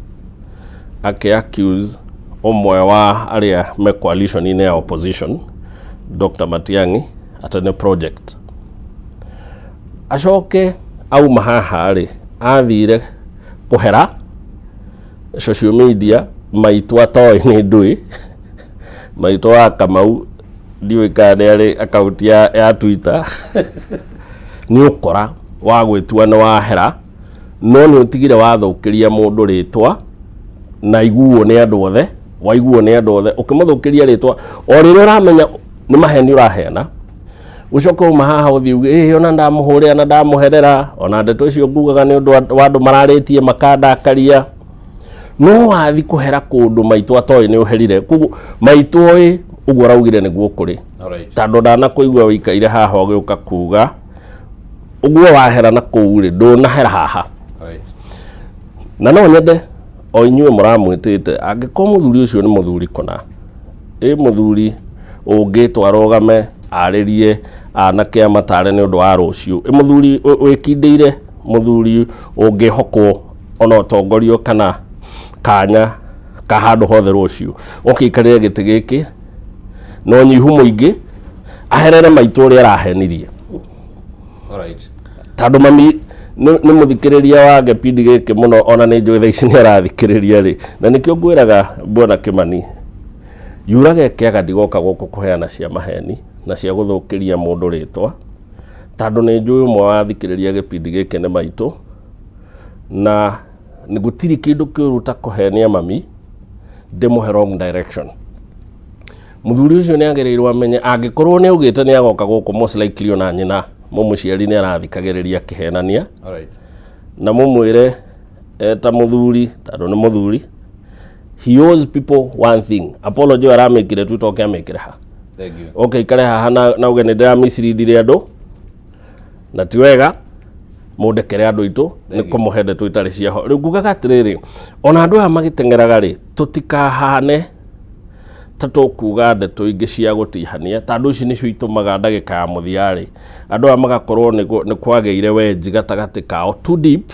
akĩ accuse ũmwe wa arĩa me coalition-inĩ ya opposition, Dr. Matiang'i, atĩ nĩ project. Acoke Auma haha rĩ, athire kũhera social media maitũ atoĩ nĩ ndũĩ maitũ wa Kamau, ndiũĩ kana nĩ arĩ akaunti ya Twitter. Nĩ ũkora wa gwĩtua nĩ wahera, no nĩ ũtigire wathũkĩria mũndũ rĩtwa na iguo nĩ andũ othe, waiguo nĩ andũ othe ũkĩmũthũkĩria rĩtwa o rĩrĩa ũramenya nĩ maheni ũraheana. Ũcoke uma haha ũthiĩ uge ĩĩ ona ndamũhũrĩra na ndamũherera, ona ndeto icio ngugaga nĩ ũndũ wa andũ mararĩtie makandakaria. No wathi kũhera kũndũ maitũ atoĩ nĩ ũherire, koguo maitũ oĩ ũguo ũraugire nĩguo kũrĩ. Tondũ ndanakũigua ũikaire haha ũgĩũka kuga ũguo wahera na kũu rĩ, ndũnahera haha. Na no nyende o inyuĩ mũramwĩtĩte, angĩkorwo mũthuri ũcio nĩ mũthuri kũna, ĩ mũthuri ũngĩtwo arũgame arĩrie anake amatare nĩ ũndũ wa rũciũ, ĩ mũthuri wĩkindĩire, mũthuri ũngĩhokwo ona ũtongorio kana kanya ka handũ hothe rũciũ, oke aikarĩre gĩtĩ gĩkĩ na ũnyihu mũingĩ, aherere maitũ ũrĩa arahenirie. Tondũ mami nĩ mũthikĩrĩria wa gĩbindi gĩkĩ mũno, ona nĩ njũĩ thaa ici nĩ arathikĩrĩria rĩ, na nĩkĩo ngwĩraga Bwana Kĩmani, yuraga ĩkĩaga ndigoka gũkũ kũheana cia maheni na cia gũthũkĩria mũndũ rĩtwa, tondũ nĩ njũĩ ũmwe wa athikĩrĩria gĩbindi gĩkĩ nĩ maitũ, na gũtirĩ kĩndũ kĩũru ta kũhenia mami ndĩmũhe wrong direction. Mũthuri ũcio nĩ agĩrĩirwo amenye angĩkorwo nĩ augĩte nĩ agoka gũkũ, most likely ona nyina mũmũciari nĩ arathikagĩrĩria akĩhenania. Na mũmwĩre ta mũthuri, tondũ nĩ mũthuri, he owes people one thing. Apology ĩyo aramĩkire Twitter, oke amĩkĩre ha. Thank you. Oke ikare haha na uge nĩ ndĩramisirindire andũ na ti wega, mũndekere andũ aitũ nĩ kũmũhe ndeto itarĩ ciaho. Rĩu ngugaga atĩrĩrĩ, ona andũ aya magĩteng'eraga rĩ, tũtikahane ta tũkuga ndeto ingĩ cia gũtihania, tondũ ici nĩcio itũmaga ndagĩka ya mũthia rĩ, andũ aya magakorwo nĩ kwagĩire wenji gatagatĩ kao too deep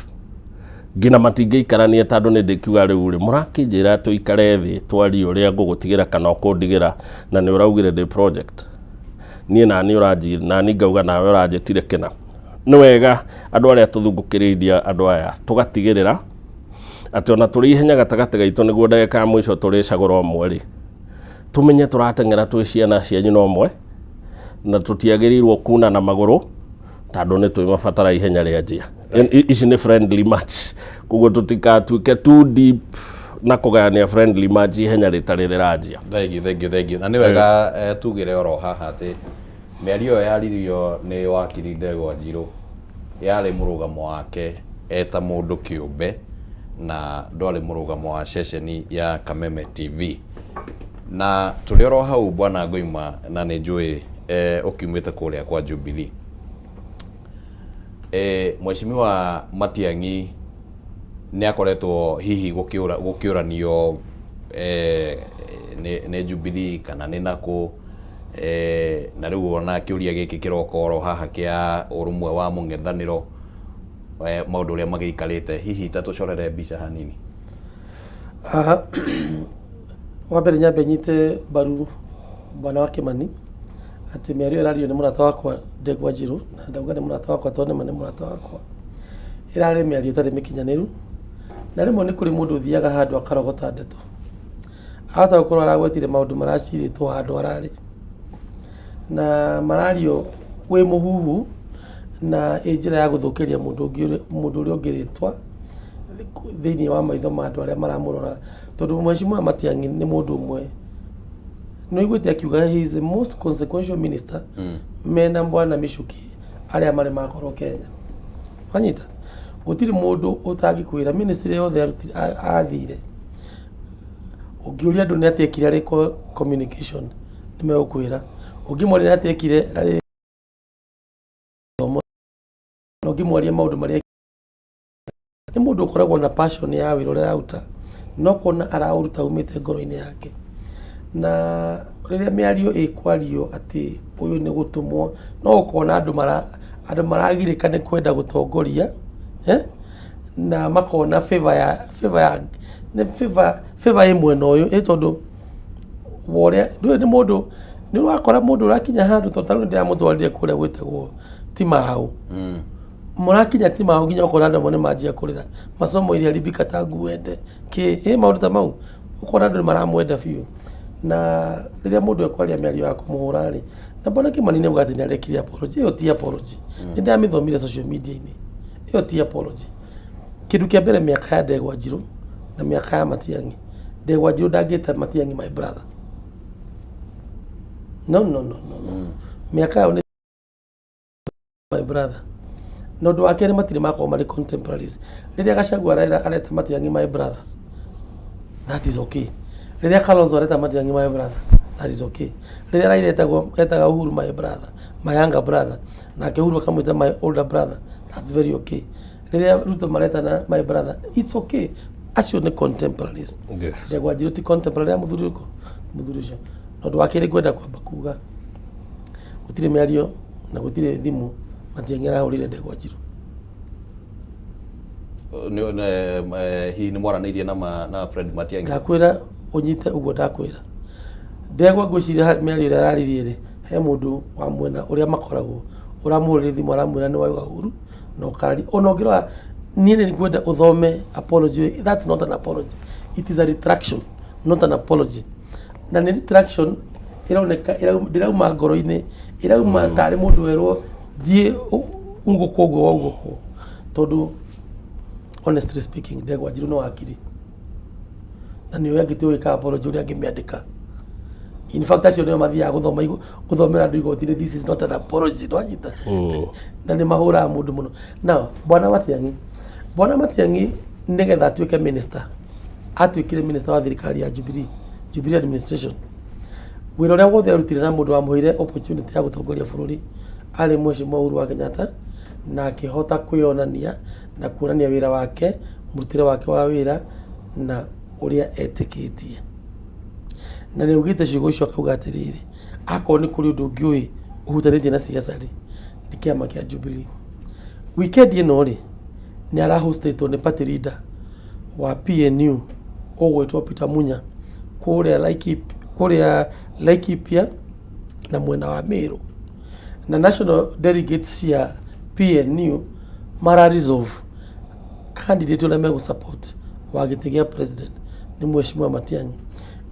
nginya matingĩikarania, tondũ nĩ ndĩkiuga rĩu rĩ, mũrakĩnjĩra tũikare thĩ twarie ũrĩa ngũgũtigĩra kana ũkũndigĩra, na nĩ ũraugire ndĩ project niĩ nani ũranji nani ngauga nawe ũranjĩtire kĩna. Nĩ wega andũ arĩa tũthungũkĩrĩirie andũ aya tũgatigĩrĩra atĩ ona tũrĩ ihenya gatagatĩ gaitũ, nĩguo ndagĩka ya mũico tũrĩcagũra ũmwe rĩ, tũmenye tũrateng'era twĩ ciana cia nyina ũmwe na tũtiagĩrĩirwo kuna na magũrũ, tondũ nĩ twĩmabatara ihenya rĩanjia. Ici nĩ friendly match, koguo tũtikatuĩke too deep na kũgayania friendly match ihenya rĩtarĩ rĩranjia. Thank you, thank you, thank you. Na nĩ wega tugĩre oro haha atĩ mĩario ĩyo yaririo nĩ wakiri Ndegwa Njirũ yarĩ mũrũgamo wake eta mũndũ kĩũmbe, na ndwarĩ mũrũgamo wa ceceni ya Kameme TV. Na tũrĩ oro hau, Bwana Ngoima, na nĩ njũĩ ũkiumĩte kũrĩa kwa Jubilee, Mheshimiwa Matiang'i nĩ akoretwo hihi gũkĩũranio nĩ Jubilee kana nĩ nakũ, na rĩu ona kĩũria gĩkĩ kĩroka oro haha kĩa ũrũmwe wa mũng'ethanĩro, maũndũ ũrĩa magĩikarĩte, hihi ta tũcorere mbica hanini. Wa mbere nyambe nyite mbaru bwana wa Kĩmani atĩ mĩario ĩrario nĩ mũrata wakwa Ndegwa Njirũ, na ndauga nĩ mũrata wakwa tondũ nĩma nĩ mũrata wakwa, ĩrarĩ mĩario ĩtarĩ mĩkinyanĩru, na rĩmwe nĩ kũrĩ mũndũ ũthiaga handũ akarogota ndeto, ahota gũkorwo aragwetire maũndũ maracirĩtwo handũ ararĩ na marario wĩ mũhuhu, na ĩ njĩra ya gũthũkĩria mũndũ ũngĩ, mũndũ ũrĩa ũngĩ rĩtwa thĩinĩ wa maitho ma andũ arĩa maramũrora, tondũ Mheshimiwa Matiang'i nĩ mũndũ ũmwe nĩ ũiguĩte akiuga he is the most consequential minister mena Bwana Michuki arĩa marĩ makorwo Kenya. Wanyita, gũtirĩ mũndũ ũtangĩkwĩra ministry yothe athire, ũngĩũria andũ nĩ atĩa ekire arĩ communication, nĩ megũkwĩra. Ũngĩmoria nĩ atĩa ekire arĩ gĩthomo, na ũngĩmwaria maũndũ marĩa, nĩ mũndũ ũkoragwo na passion ya wĩra ũrĩa araruta, na ũkona araũruta umĩte ngoro-inĩ yake. Na rĩrĩa mĩario ĩkwario atĩ ũyũ nĩ gũtũmwo, no ũkona andũ maragirĩka nĩ kwenda gũtongoria, na makona favor ya favor ya nĩ favor favor ĩ mwena ũyũ, ĩ tondũ wa ũrĩa ndũĩ nĩ mũndũ nĩ ũrakora mũndũ ũrakinya handũ, tondũ ta rĩu nĩ ndĩramũtwarire kũrĩa gwĩtagwo Timau. Mũrakinya ti mao nginya ũkona andũ amwe nĩ manjia kũrĩra. Masomo iliharibika tangu uende. Kĩ ĩ maũndũ ta mau. Ũkona andũ nĩ maramwenda biũ. Na rĩrĩa mũndũ ekwaria mĩario ya kũmũhũra rĩ, na Bwana Kĩmani nĩ auga atĩ nĩ arekire apology. Ĩyo ti apology. Nĩ ndamĩthomire social media-inĩ. Ĩyo ti apology. Kĩndũ kĩa mbere mĩaka ya Ndegwa Njirũ na mĩaka ya Matiang'i. Ndegwa Njirũ ndangĩta Matiang'i my brother. No, no, no, no, no. Mĩaka yao nĩ my brother. Na ũndũ wa kerĩ matirĩ makorwo marĩ contemporaries. Rĩrĩa Gachagua areta Matiang'i my brother, that is okay. Rĩrĩa Kalonzo areta Matiang'i my brother, that is okay. Rĩrĩa Raila etaga Uhuru my brother, my younger brother, nake Uhuru akamwĩta my older brother, that's very okay. Rĩrĩa Ruto maretana my brother, it's okay. Acio nĩ contemporaries. Ndegwa Njirũ ti contemporary ya mũthuri ũrĩkũ? Mũthuri ũcio. Na ũndũ wa kerĩ ngwenda kwamba kuga, gũtirĩ mĩario na gũtirĩ thimũ Matiang'i arahũrĩire Ndegwa Njirũ. Hihi nĩ mwaranĩirie na Fred Matiang'i? Ndakwĩra ũnyite ũguo ndakwĩra. Ndegwa ngwĩciria mĩario ĩrĩa araririe rĩ, he mũndũ wa mwena ũrĩa makoragwo ũramũhũrĩire thimũ aramwĩra nĩ wauga ũru na ũkararia. Ona ũngĩrora niĩ nĩ ngwenda ũthome apology, that's not an apology. It is a retraction, not an apology. Na nĩ retraction ĩroneka ndĩrauma ngoro-inĩ, ĩrauma tarĩ mũndũ werwo thiĩ ugũkwo ũguo waugũkwo. Tondũ honestly speaking, Ndegwa Njirũ nĩ wakiri. Na nĩ ũĩ angĩtua gwĩka apology ũrĩa angĩmĩandĩka. In fact acio nĩo mathiaga gũthoma gũthomera andũ igoti-inĩ, this is not an apology, nĩwanyita? Na nĩ mahũraga mũndũ mũno. Now, Bwana Matiang'i, Bwana Matiang'i nĩgetha atuĩke minister, atuĩkire minister wa thirikari ya Jubilee, Jubilee administration. Wĩra ũrĩa wothe arutire na mũndũ wamũheire opportunity ya gũtongoria bũrũri arĩ Mheshimiwa Uhuru wa Kenyatta, na akĩhota kwĩyonania na kuonania wĩra wake, mũrutĩre wake wa wĩra na ũrĩa etĩkĩtie. Na nĩ augĩte ciugo icio akauga atĩrĩrĩ, akorwo nĩ kũrĩ ũndũ ũngĩ ũĩ ũhutanĩtie na siasa rĩ, nĩ kĩama kĩa Jubilee. Weekend ĩno rĩ, nĩ arahostĩtwo nĩ party leader wa PNU ũgwĩtwo Peter Munya kũrĩa Laikipia na mwena wa Meru. Na national delegates cia PNU mara resolve candidate ũrĩa megũ support wa gĩtĩ gĩa president nĩ Mheshimiwa Matiang'i.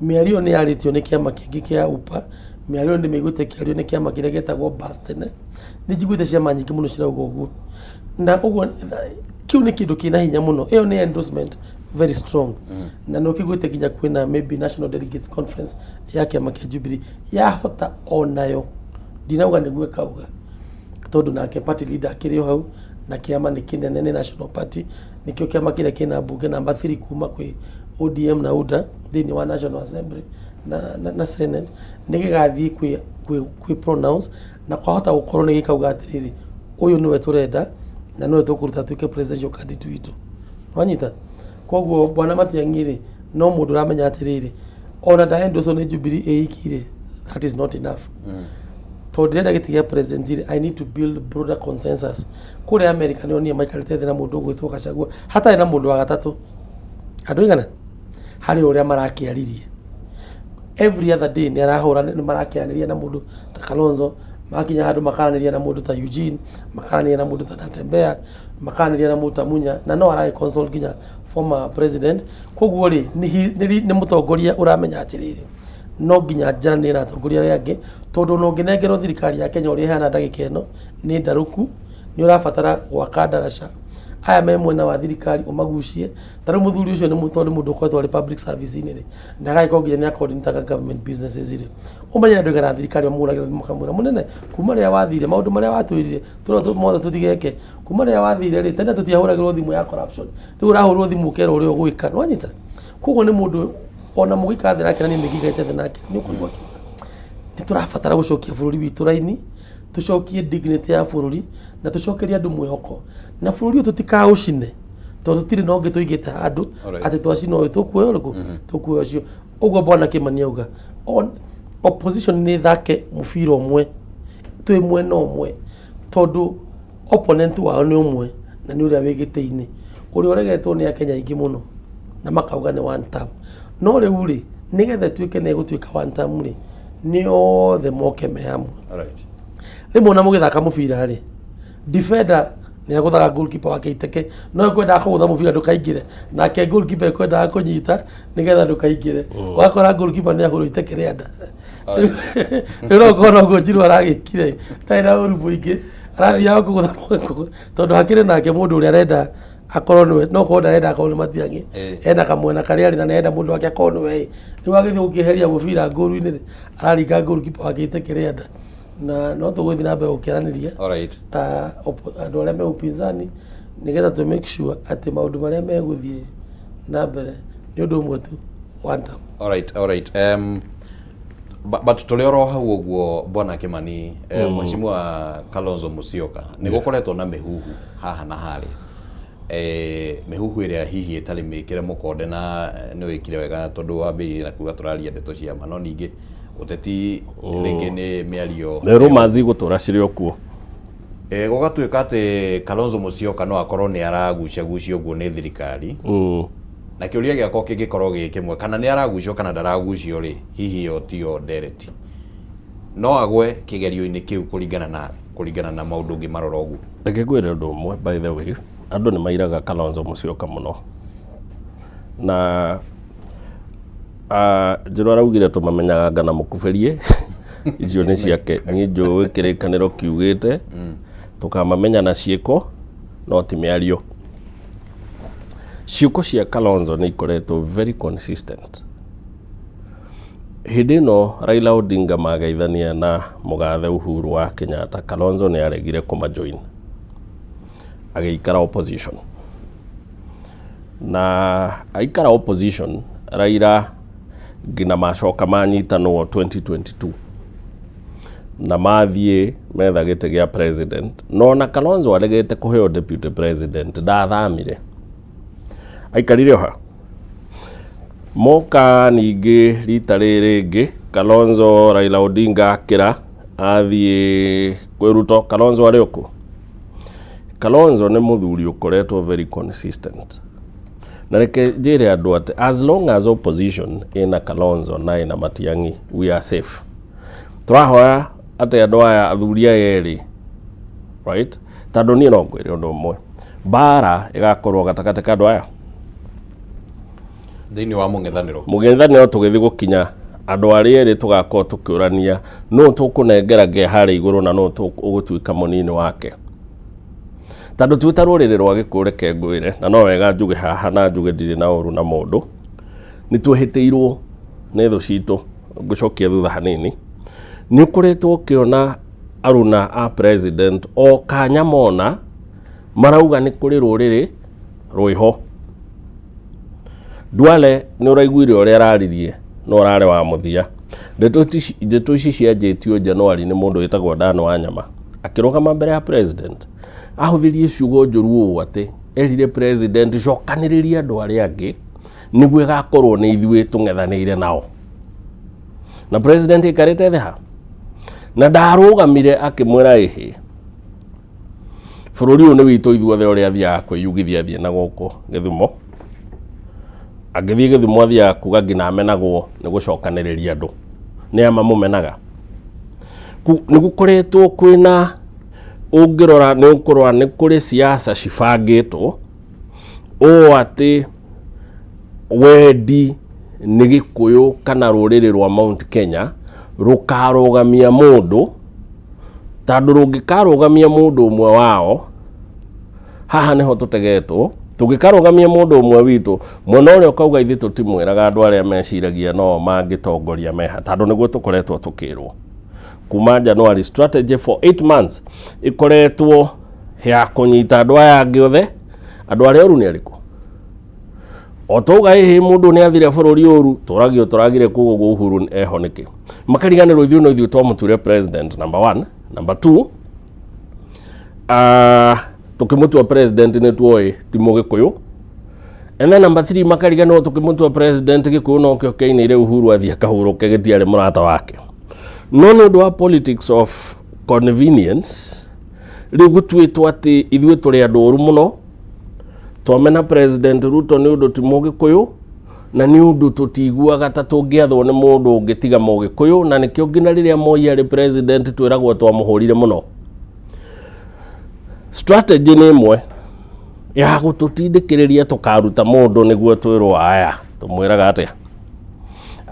Mĩario nĩ yarĩtio nĩ kĩama kĩngĩ kĩa UPA, mĩario nĩ ndĩmĩiguĩte ĩkĩario nĩ kĩama kĩrĩa gĩtagwo BAS tene. Nĩ njiguĩte ciama nyingĩ mũno cirauga ũguo. Na ũguo kĩu nĩ kĩndũ kĩna hinya mũno. Ĩyo nĩ endorsement very strong. Na nĩ ũkĩiguĩte nginya kwĩna maybe National Delegates Conference ya kĩama kĩa Jubilee yahota onayo, ndinauga nĩguo ĩkauga, tondũ nake party leader akĩrĩ o hau na kĩama nĩ kĩnene, nĩ national party, nĩkĩo kĩama kĩrĩa kĩna mbunge namba 3 kuma kwĩ ODM na UDA thĩinĩ wa National Assembly na Senate, nĩ gĩgathiĩ kwĩ pronounce na kwahota gũkorwo nĩ gĩkauga atĩrĩrĩ, ũyũ nĩwe tũrenda na nĩwe tũkũruta atuĩke presidential candidate witũ. Wanyita? Koguo Bwana Matiang'i rĩ, no mũndũ ũramenya atĩrĩrĩ, ona ndaendorso nĩ Jubilee ĩ iki rĩ, that is not enough. Tondũ ndĩrenda gĩtĩ gĩa president rĩ, I need to build broader consensus. Kũrĩa America nĩ onire maikarĩte thĩ na mũndũ ũgwĩtwo Gachagua, hatarĩ na mũndũ wa gatatũ. Andũ aigana? Harĩ ũrĩa marakĩaririe. Every other day nĩ arahũra, nĩ marakĩaranĩria na mũndũ ta Kalonzo, makinya handũ makaranĩria na mũndũ ta Eugene, makaranĩria na mũndũ ta Natembeya, makaranĩria na mũndũ ta Munya, na no aragĩ consult nginya former president. Koguo rĩ, nĩ mũtongoria ũramenya atĩrĩrĩ, no nginya njaranĩrie na atongoria arĩa angĩ, tondũ ona ũngĩnengerwo thirikari ya Kenya ũrĩa ĩhana ndagĩka ĩno, nĩ ndarũku, nĩ ũrabatara gwaka ndaraca. Aya me mwena wa thirikari ũmagucie, ta rĩu mũthuri ũcio nĩ tondũ nĩ mũndũ ũkoretwo arĩ public service-inĩ rĩ, na agagĩkorwo nginya nĩ a-coordinate government businesses rĩ, ũmenye andũ aigana thirikari mamũhũragĩra thimũ makamwĩra, mũnene, kuma rĩrĩa wathire, maũndũ marĩa watwĩrire tũrĩa mothe tũtigeke, kuma rĩrĩa wathire rĩ, tene tũtiahũragĩrwo thimũ ya corruption, rĩu ũrahũrwo thimũ ũkerwo ũrĩa ũgwĩka, nĩwanyita? Koguo nĩ mũndũ ona mũgĩikara thĩ nake na niĩ nĩ ngĩikarĩte thĩ nake, nĩ ũkũigua akiuga nĩ tũrabatara gũcokia bũrũri witũ raini, tũcokie dignity ya bũrũri na tũcokerie andũ mwĩhoko, na bũrũri ũyũ tũtikaũcine tondũ tũtirĩ na ũngĩ tũigĩte handũ atĩ twacina ũyũ tũkuoya ũrĩkũ, tũkuoya ũcio. Ũguo Bwana Kĩmani auga opposition nĩ ĩthake mũbira ũmwe twĩ mwena ũmwe, tondũ opponent wao nĩ ũmwe na nĩ ũrĩa wĩ gĩtĩ-inĩ, ũrĩa ũregetwo nĩ Akenya aingĩ mũno na makauga nĩ one term. No rĩu rĩ, nĩgetha ĩtuĩke nĩ ĩgũtuĩka one term rĩ, nĩ othe moke me hamwe. Rĩmwe ona mũgĩthaka mũbira rĩ, defender nĩ Nĩ agũthaga goalkeeper wake iteke, no ekwendaga kũgũtha mũbira ndũkaingĩre, nake goalkeeper ekwendaga kũnyita nĩgetha ndũkaingĩre. Ũgakora goalkeeper nĩ ahũrwo iteke rĩa nda. Rĩu no ũkorwo noguo Njiru aragĩkire, ndarĩ na ũru mũingĩ, arathiaga kũgũtha tondũ hakĩrĩ nake mũndũ ũrĩa arenda akorwo nĩwe, no korwo ndarenda akorwo nĩ Matiang'i. Ena kamwena karĩa arĩ na nĩarenda mũndũ wake akorwo nĩwe ĩ. Rĩu agĩthiĩ gũkĩeheria mũbira ngũru-inĩ rĩ, araringa goalkeeper wake iteke rĩa nda. Na no tũgũthiĩ na mbere gũkĩaranĩria ta andũ arĩa me upinzani, nĩgetha tũ make sure atĩ maũndũ marĩa megũthiĩ na mbere nĩ ũndũ ũmwe tu, one term. Alright. But tũrĩ oro hau ũguo, Bwana Kimani, Mheshimiwa Kalonzo Musyoka, nĩ gũkoretwo na mĩhuhu haha na harĩa, mĩhuhu ĩrĩa hihi ĩtarĩ mĩkĩre mũkonde, na nĩ wĩkire wega tondũ wambĩrĩirie na kuga tũraria ndeto cia ma, no ningĩ ũteti rĩngĩ nĩ mĩario. Nĩ rumors igũtũra cirĩ o kuo. Gũgatuĩka atĩ Kalonzo Musyoka no akorwo nĩ aragucagucio ũguo nĩ thirikari, na kĩũria gĩakwa kĩngĩkorwo gĩ kĩmwe, kana nĩ aragucio kana ndaragucio rĩ, hihi ĩyo tiyo ndereti, no agwe kĩgerio-inĩ kĩu kũringana nawe, kũringana na maũndũ ũngĩmarora ũguo? Reke ngwĩre ũndũ ũmwe, by the way, andũ nĩ mairaga Kalonzo Musyoka mũno, na Njũrũ araugire tũmamenyaga ngana mũkuberie, icio nĩ ciake. Niĩ njũĩ Kĩrĩkanĩro kiugĩte tũkamamenya na ciĩko no ti mĩario. Ciĩko cia Kalonzo nĩ ikoretwo very consistent. Hĩndĩ ĩno Raila Odinga mageithania na mũgathe Uhuru wa Kenyatta, Kalonzo nĩ aregire kũmajoin, agĩikara opposition. Na aikara opposition, Raila nginya macoka manyitanwo 2022 na mathiĩ metha gĩtĩ gĩa president, no na Kalonzo aregete kũheo deputy president, ndathamire, aikarire oha. Moka ningĩ rita rĩrĩ rĩngĩ, Kalonzo, Raila Odinga akĩra athiĩ kwĩ Ruto, Kalonzo arĩ okuo. Kalonzo nĩ mũthuri ũkoretwo very consistent, na reke njĩre andũ atĩ as long as opposition ĩna Kalonzo na ĩna Matiang'i, we are safe. Tũrahoya atĩ andũ aya, athuri aya erĩ, right, tondũ niĩ no ngwĩre ũndũ ũmwe, mbara ĩgakorwo gatagatĩ ka andũ aya. Thĩinĩ wa mũng'ethanĩro. Mũng'ethanĩro tũgĩthiĩ gũkinya andũ arĩa erĩ, tũgakorwo tũkĩũrania nũ tũkũnengera ngĩa harĩa igũrũ na nũ ũgũtuĩka mũnini wake, tondũ twĩ ta rũrĩrĩ rwa Gĩkũyũ, reke ngwĩre, na no wega njuge haha na njuge ndirĩ na ũru na mũndũ, nĩ twĩhĩtĩirwo nĩ thũ citũ. Ngũcokia thutha hanini, nĩ ũkoretwo ũkĩona aruna a president o kanya mona marauga nĩ kũrĩ rũrĩrĩ rwĩho. Duale nĩ ũraiguire ũrĩa araririe, no ũrarĩ wa mũthia. Ndeto ici cianjĩtio Januari nĩ mũndũ wĩtagwo Dan Wanyama, akĩrũgama mbere ya president, ahũthĩrie ciugo njũru ũũ atĩ erire president, "Cokanĩrĩria andũ arĩa angĩ nĩguo ĩgakorwo nĩ ithuĩ tũng'ethanĩire nao." Na president aikarĩte thĩ ha na ndarũgamire akĩmwĩra, "Ĩhĩ, bũrũri ũyũ nĩ witũ ithuothe." Ũrĩa athiaga kwĩyugithia athiĩ na gũkũ Gĩthumo, angĩthiĩ Gĩthumo athiaga kuga nginya amenagwo nĩ gũcokanĩrĩria andũ, nĩ a mamũmenaga. Nĩ gũkoretwo kwĩna, ũngĩrora nĩ ũkũrora nĩ kũrĩ siasa cibangĩtwo ũũ atĩ wendi nĩ Gĩkũyũ kana rũrĩrĩ rwa Mount Kenya rũkarũgamia mũndũ, tondũ rũngĩkarũgamia mũndũ ũmwe wao, haha nĩho tũtegetwo. Tũngĩkarũgamia mũndũ ũmwe witũ, mwena ũrĩa ũkauga ithuĩ tũtimwĩraga andũ arĩa meciragia no mangĩtongoria meha, tondũ nĩguo tũkoretwo tũkĩrwo kuma January. Strategy for 8 months ĩkoretwo ya kũnyita andũ aya angĩ othe. Andũ arĩa oru nĩ arĩkũ? O twauga ĩhĩ mũndũ nĩ athire bũrũri ũru, tũragio tũragire kuga ũguo, Uhuru eho nĩkĩ? Makariganĩrwo ithuĩ no ithuĩ twamũtuire president, number one. Number two, tũkĩmũtua president nĩ tuoĩ ti Mũgĩkũyũ. And then number three, makariganĩrwo tũkĩmũtua president, Gĩkũyũ nokĩo kĩainĩire Uhuru athiĩ akahurũke, gĩtiarĩ mũrata wake. No nĩ ũndũ wa politics of convenience, rĩu gũtuĩtwo atĩ ithuĩ tũrĩ andũ oru mũno, twamena President Ruto nĩ ũndũ ti Mũgĩkũyũ, na nĩ ũndũ tũtiguaga ta tũngĩathwo nĩ mũndũ ũngĩ tiga Mũgĩkũyũ. Na nĩkĩo nginya rĩrĩa Moi arĩ president twĩragwo twamũhũrire mũno. Strategy nĩ ĩmwe ya gũtũtindĩkĩrĩria tũkaruta mũndũ nĩguo twĩrwo aya tũmwĩraga atĩa.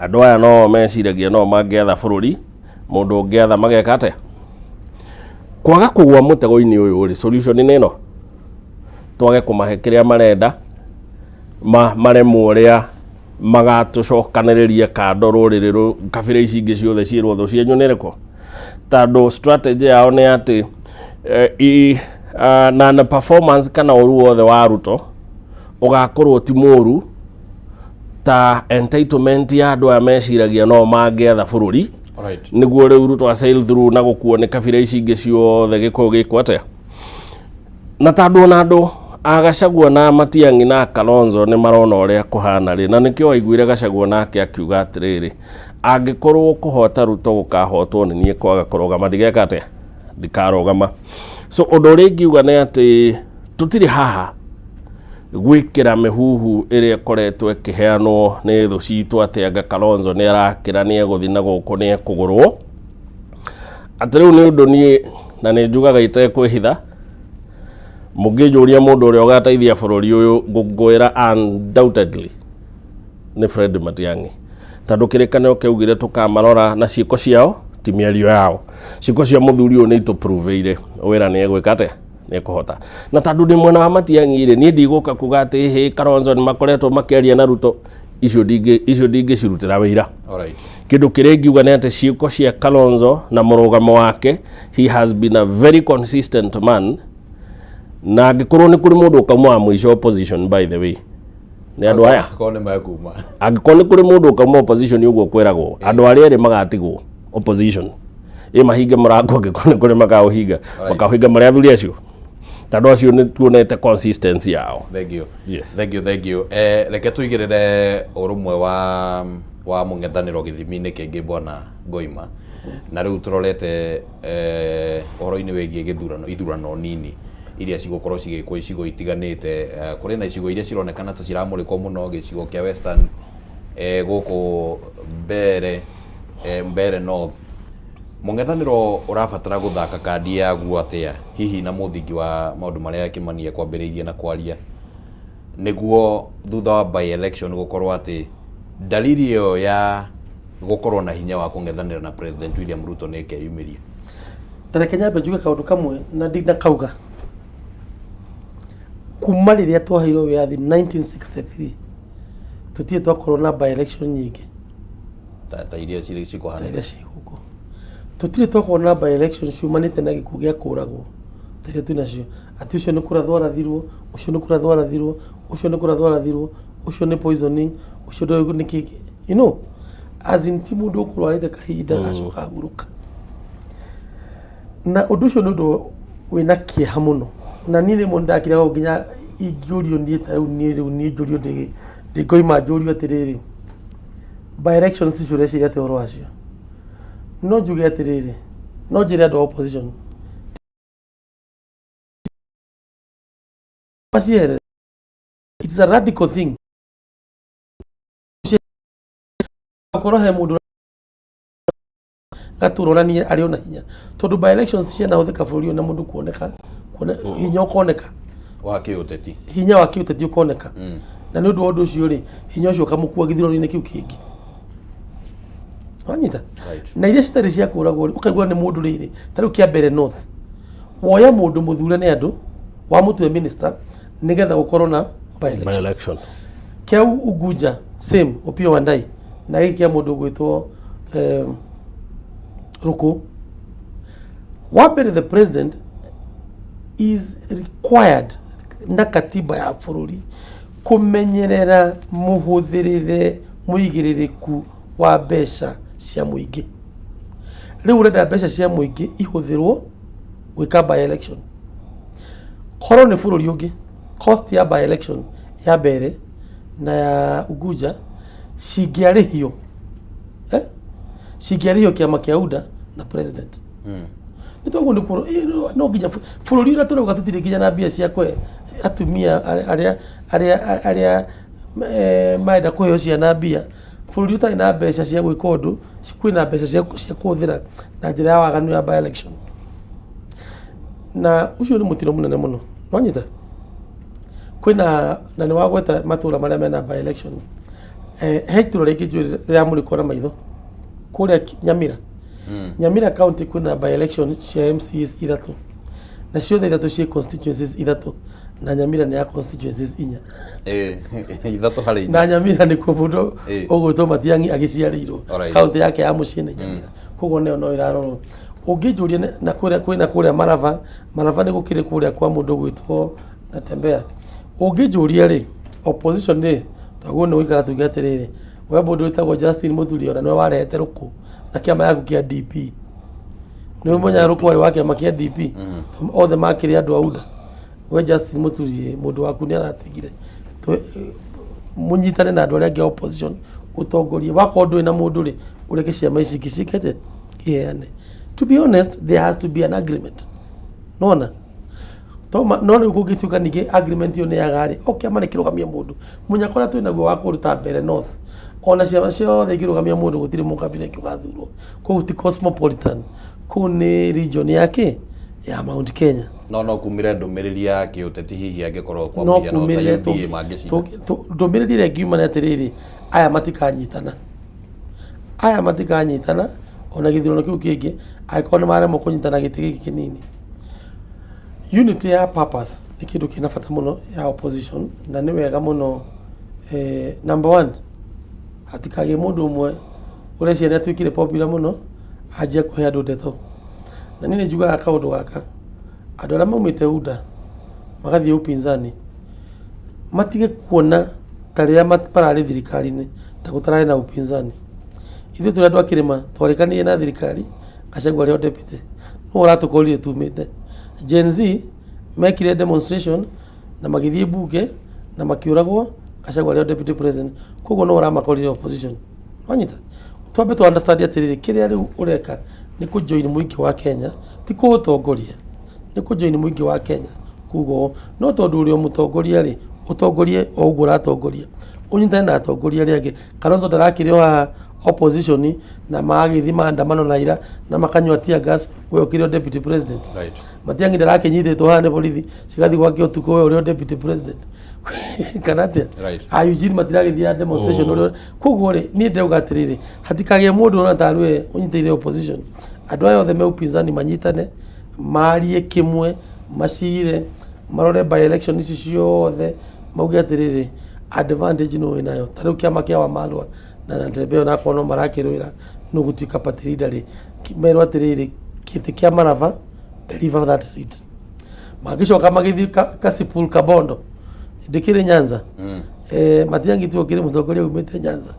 Andũ aya no meciragia no mangĩatha bũrũri, mũndũ ũngĩatha mageka atĩa? Kwaga kũgũa mũtego-inĩ ũyũ rĩ, solution nĩ ĩno, twage kũmahe kĩrĩa marenda, maremwo ũrĩa magatũcokanĩrĩria kando rũrĩrĩ rũ kabira ici ingĩ ciothe ciĩrwo thũ cianyu nĩ ĩrĩkũ. Tondũ strategy yao nĩ atĩ na performance kana ũru wothe wa Ruto ũgakorwo ti mũru ta entitlement ya andũ aya meciragia no mangĩatha bũrũri. Nĩguo rĩu Ruto a sail through na gũkuo nĩ kabira ici ingĩ ciothe Gĩkũyũ gĩkwo atĩa. Na tondũ ona andũ a Gachagua na Matiang'i na Kalonzo nĩ marona ũrĩa kũhana rĩ, na nĩkĩo waiguire Gachagua nake akiuga atĩrĩrĩ, angĩkorwo kũhota Ruto gũkahotwo nĩ niĩ kwaga kũrũgama ndigeka atĩa, ndikarũgama. So ũndũ ũrĩa ingiuga nĩ atĩ tũtirĩ haha gwĩkĩra mĩhuhu ĩrĩa ĩkoretwo ĩkĩheanwo nĩ thũ citũ atĩ anga Kalonzo nĩ arakĩra, nĩ egũthiĩ na gũkũ, nĩ ekũgũrwo. Atĩ rĩu nĩ ũndũ niĩ na nĩ njugaga itekwĩhitha, mũngĩnjũria mũndũ ũrĩa ũgateithia bũrũri ũyũ ngũkwĩra undoubtedly nĩ Fred Matiang'i. Tondũ kĩrĩkanĩro kĩaugire tũkamarora na ciĩko ciao ti mĩario yao. Ciĩko cia mũthuri ũyũ nĩ itũpruvĩire wĩra nĩ egwĩka atĩa, nĩ ekũhota. Na tondũ ndĩ mwena wa Matiang'i rĩ, niĩ ndigũka kuga atĩ hĩ Kalonzo nĩ makoretwo makĩaria na Ruto, icio ndingĩcirutĩra wĩira. Kĩndũ kĩrĩa ingiuga nĩ atĩ ciĩko cia Kalonzo na mũrũgamo wake, he has been a very consistent man. Na angĩkorwo nĩ kũrĩ mũndũ ũkauma wa mũico opposition, by the way, nĩ andũ aya. Angĩkorwo nĩ mekuma. Angĩkorwo nĩ kũrĩ mũndũ ũkauma opposition ũguo kwĩragwo, andũ arĩa erĩ magatigwo opposition. Ĩ mahinge mũrango angĩkorwo nĩ kũrĩ makaũhinga, makaũhinga marĩ athuri acio. Tondũ acio nĩ tuonete consistency yao. Thank you. Yes. Thank you, thank you. Reke tũigĩrĩre ũrũmwe wa mũng'ethanĩro gĩthimi-inĩ kĩngĩ bwana Ngoima. Na rĩu tũrorete ũhoro-inĩ wĩgiĩ gĩthurano, ithurano nini iria cigũkorwo cigĩkwo icigo itiganĩte. Kũrĩ na icigo iria cironekana ta ciramũrĩkwo mũno, gĩcigo kĩa Western, gũkũ Mbeere, Mbeere North. Mũng'ethanĩro ũrabatara gũthaka kandi yaguo atĩa hihi na mũthingi wa maũndũ marĩa Kĩmani ekwambĩrĩirie na kwaria, nĩguo thutha wa by election gũkorwo atĩ dalili ĩyo ya gũkorwo na hinya wa kũng'ethanĩra na President William Ruto nĩ ĩkeyumĩria? Ta reke nyambe njuge kaũndũ kamwe na ndinakauga. Kuma rĩrĩa twaheirwo wĩyathi 1963 tũtirĩ twakorwo na by election nyingĩ ta iria cikũhana iria ciĩ gũkũ. Tũtirĩ twakorwo na by election ciumanĩte na gĩkuũ gĩa kũragwo ta iria twĩ nacio, atĩ ũcio nĩ kũrathwo arathirwo, ũcio nĩ kũrathwo arathirwo, ũcio nĩ kũrathwo arathirwo, ũcio nĩ poisoning, ũcio ndoĩ nĩ kĩ, you know, as in ti mũndũ ũkũrwarĩte kahinda acoka ahurũka. Na ũndũ ũcio nĩ ũndũ wĩna kĩeha mũno. Na niĩ rĩmwe nĩndakiraga ũũ nginya ingĩũrio niĩ ta rĩu niĩ rĩu niĩ njũrio ndĩ ngoima njũrio atĩrĩrĩ, by elections icio ũreciria atĩa ũhoro wacio? No njuge atĩrĩrĩ, no njĩre andũ a opposition macieherere. It's a radical thing. Okorwo he mũndũ gatũra onanie arĩ ona hinya, tondũ by elections cianahũthĩka bũrũri ũyũ na mũndũ kuoneka, hinya ũkoneka wa kĩũteti, hinya wa kĩũteti ũkoneka. Na nĩ ũndũ wa ũndũ ũcio rĩ, hinya ũcio ũkamũkua gĩthurano-inĩ kĩu kĩngĩ. Wanyita? Na iria citarĩ cia kũragwo rĩ, ũkaigua nĩ mũndũ rĩrĩ, ta rĩu kĩa Mbeere North, woya mũndũ mũthure nĩ andũ, wamũtue minister nĩgetha gũkorwo na by election. By election. Kĩa Unguja same, Opiyo Wandayi, na gĩkĩ kĩa mũndũ ũgwĩtwo Rũkũ. Wa mbere, the president is required na katiba ya bũrũri kũmenyerera mũhũthĩrĩre mũigĩrĩrĩku wa mbeca cia mũingĩ. Rĩu ũrenda mbeca cia mũingĩ ihũthĩrwo gwĩka by election. Korwo nĩ bũrũri ũngĩ, cost ya by election ya Mbeere na ya Unguja cingĩarĩhio, cingĩarĩhio kĩama kĩa UDA na president. Nĩ toguo nĩ no nginya bũrũri ũrĩa tũrauga tũtirĩ nginya na mbia cia kũhe atumia arĩa marenda kũheo ciana mbia. Bũrũri ũtarĩ na mbeca cia gwĩka ũndũ, kwĩna mbeca cia kũhũthĩra na njĩra ya waganu ya by election. Na ũcio nĩ mũtino mũnene mũno. Nwanyita? Kwĩna na nĩ wagweta matũra marĩa mena by election. He itũra rĩngĩ njũĩ rĩramũrĩkwo na maitho kũrĩa Nyamira. Nyamira County kwĩna by election cia MCAs ithatũ, na ciothe ithatũ ciĩ constituencies ithatũ, na Nyamira nĩ ya constituencies inya. Ithatũ harĩ inya. Na Nyamira nĩkuo mũndũ ũgwĩtwo Matiang'i agĩciarĩirwo. Kaunti yake ya mũciĩ nĩ Nyamira, koguo nayo no ĩrarorwo. Ũngĩnjũria na kũrĩa kwĩna kũrĩa Maraba, Maraba nĩ gũkĩrĩ kũrĩa kwa mũndũ ũgwĩtwo Natembea. Ũngĩnjũria rĩ, opposition rĩ, taguo nĩ gũikara tuge atĩrĩrĩ, we mũndũ wĩtagwo Justin Mũturi ona nĩwe warehete rũkũ na kĩama yaku kĩa DP. Nĩ ũmenyaga rũkũ warĩ wa kĩama kĩa DP? Othe makĩrĩ andũ a UDA. We Justin Mũturi, mũndũ waku nĩ aratigire. Mũnyitane na andũ arĩa angĩ a opposition ũtongorie. Wakorwo ndũrĩ na mũndũ rĩ, ũreke ciama ici ingĩ ciĩke atĩa? Iheane. To be honest, there has to be an agreement. Nona? Toma, no rĩu kũngĩtuĩka ningĩ agreement ĩyo nĩ yaga rĩ, o kĩama nĩ kĩrũgamie mũndũ. Mũnyaka ũrĩa twĩ naguo wa kũruta mbere North, ona ciama ciothe ingĩrũgamia mũndũ gũtirĩ mũkabira ũngĩ ũgathurwo. Kũu ti cosmopolitan, kũu nĩ region ya kĩ? Ya Mount Kenya. No kumĩre ndũmĩrĩri ya kĩũteti hihi angĩkorwo kwa No mũhiano ta kumĩrĩre UDA mangĩcinda. Ndũmĩrĩri ĩrĩa ĩngiuma nĩ atĩrĩrĩ, aya matikanyitana. Aya matikanyitana ona gĩthurano kĩu kĩngĩ angĩkorwo nĩ maremwo kũnyitana gĩtĩ gĩkĩ kĩnini. Unity ya purpose nĩ kĩndũ kĩna bata mũno ya opposition, na nĩ wega mũno. Number one, hatikagĩe mũndũ ũmwe ũreciria nĩ atuĩkire popular mũno anjie kũhe andũ ndeto. Na niĩ nĩ njugaga kaũndũ gaka, andũ arĩa maumĩte UDA magathiĩ upinzani matige kuona ta rĩrĩa mararĩ thirikari-inĩ ta gũtararĩ na upinzani. Ithuĩ tũrĩ andũ a kĩrĩma twarĩkanĩire na thirikari, Gachagua arĩ o deputy. Nũ ũratũkorire tumĩte? Gen Z mekire demonstration na magĩthiĩ bunge na makĩũragwo, Gachagua arĩ o deputy president. Koguo nũ ũramakorire opposition? Wanyita? Twambe tu understand atĩrĩrĩ, kĩrĩa rĩu ũreka nĩ kũ join mũingĩ wa Kenya, ti kũũtongoria, nĩ kũ join mũingĩ wa Kenya kuga ũũ. No tondũ ũrĩ o mũtongoria rĩ, ũtongorie o ũguo ũratongoria, ũnyitane na atongoria arĩa angĩ. Kalonzo ndarakĩrĩ o haha opposition na magagĩthiĩ maandamano na ira na makanyua tear gas, we ũkĩrĩ o deputy president. Matiang'i ndarakĩnyitĩtwo haha nĩ borithi cigathiĩ gwake ũtukũ, we ũrĩ o deputy president. Kana atĩa? A Eugene matiragĩthiĩ demonstration ũrĩa. Koguo rĩ, niĩ ndĩrauga atĩrĩrĩ, hatikagĩe mũndũ ũrona tarĩ we ũnyitĩrĩire opposition. Andũ aya othe me upinzani manyitane, marie kĩmwe, macire, marore by election ici ciothe, mauge atĩrĩrĩ, advantage nũ wĩnayo. Ta rĩu kĩama kĩa Wamalwa na Natembeya onakorwo no marakĩrũĩra nũ gũtuĩka party leader rĩ, merwo atĩrĩrĩ, gĩtĩ kĩa Maraba, deliver that seat. Magĩcoka magĩthiĩ Kasipul Kabondo, ndĩkĩrĩ Nyanza. Matiang'i tu ũkĩrĩ mũtongoria umĩte Nyanza,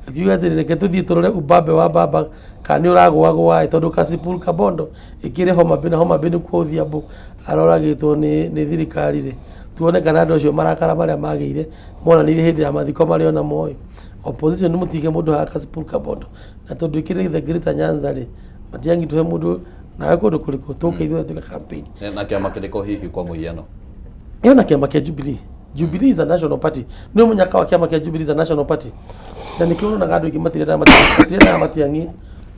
akiuga atĩrĩ, reke tũthiĩ tũrore ubabe wa baba kana nĩ ũragũagũa, tondũ Kasipul Kabondo ĩkĩrĩ Homa Bay, na Homa Bay nĩkuo Odhiambo aroragĩtwo nĩ thirikari rĩ, tuone kana andũ acio marakara marĩa magĩire monanirie hĩndĩ ya mathiko marĩ ona moĩ. Opposition mũtige mũndũ haha Kasipul Kabondo, na tondũ ĩkĩrĩ the Greater Nyanza rĩ, Matiang'i tũhe mũndũ nawe kũndũ kũrĩkũ tũke ithuĩ tuĩke campaign. Na kĩama kĩrĩkũ hihi kwa mũhiano? Ĩyo na kĩama kĩa Jubilee. Jubilee is a national party. Nĩ mũnyaka wa kĩama kĩa Jubilee is a national party, na nĩkĩo ũronaga andũ aingĩ matirendaga Matiang'i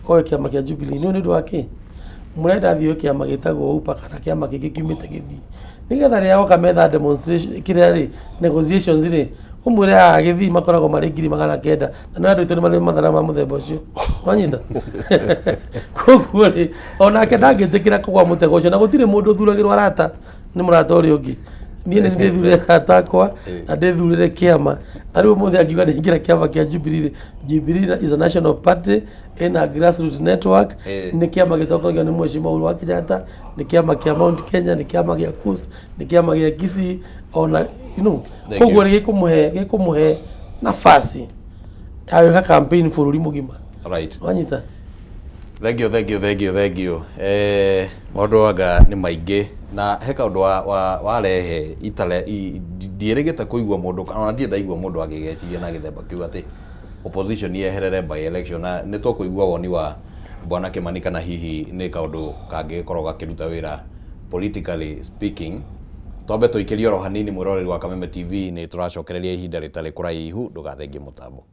oe kĩama kĩa Jubilee. Nĩ ũndũ wa kĩ mũrenda athiĩ oe kĩama gĩtagwo UPA kana kĩama kĩngĩ kiumĩte gĩthiĩ, nĩgetha rĩrĩa oka metha demonstration kĩrĩa rĩ, negotiations rĩ, ũmwĩre haha gĩthii makoragwo marĩ 900,000, na nĩ andũ aitũ nĩ marĩ mathara ma mũthemba ũcio. Wanyita? Koguo rĩ, onake ndangĩtĩkĩra kũgwa mũtego ũcio, na gũtirĩ mũndũ ũthuragĩrwo arata nĩ mũrata ũrĩa ũngĩ. Niĩ nĩ ndĩthurĩre arata akwa na ndĩthurĩre kĩama. Ta rĩu ũmũthĩ angiuga ndĩingĩra kĩama kĩa Jubilee rĩ, Jubilee is a national party, ĩna grassroots network, nĩ kĩama gĩtongoragio nĩ Mheshimiwa Uhuru wa Kenyatta, nĩ kĩama kĩa Mount Kenya, nĩ kĩama gĩa Coast, nĩ kĩama gĩa Kisii, ona you know. Thank Koguo you. rĩ, gĩkũmũhe nafasi ya gwĩka campaign bũrũri mũgima. Wanyita? Thank you, thank you, thank you, thank you. Maũndũ anga nĩ maingĩ, na he kaũndũ warehe itare ndiĩrĩgĩte kũigua mũndũ, ona ndirĩ ndaigua mũndũ agĩgeciria na gĩthemba kĩu atĩ opposition yeherere by election, na nĩ tũkũigua woni wa Bwana Kimani kana hihi nĩ kaũndũ kangĩgĩkorwo gakĩruta wĩra politically speaking. Twambe tũikĩrie oro hanini, mwĩroreri wa Kameme TV, nĩ tũracokereria ihinda rĩtarĩ kũraihu, ndũgathengie mũtambo.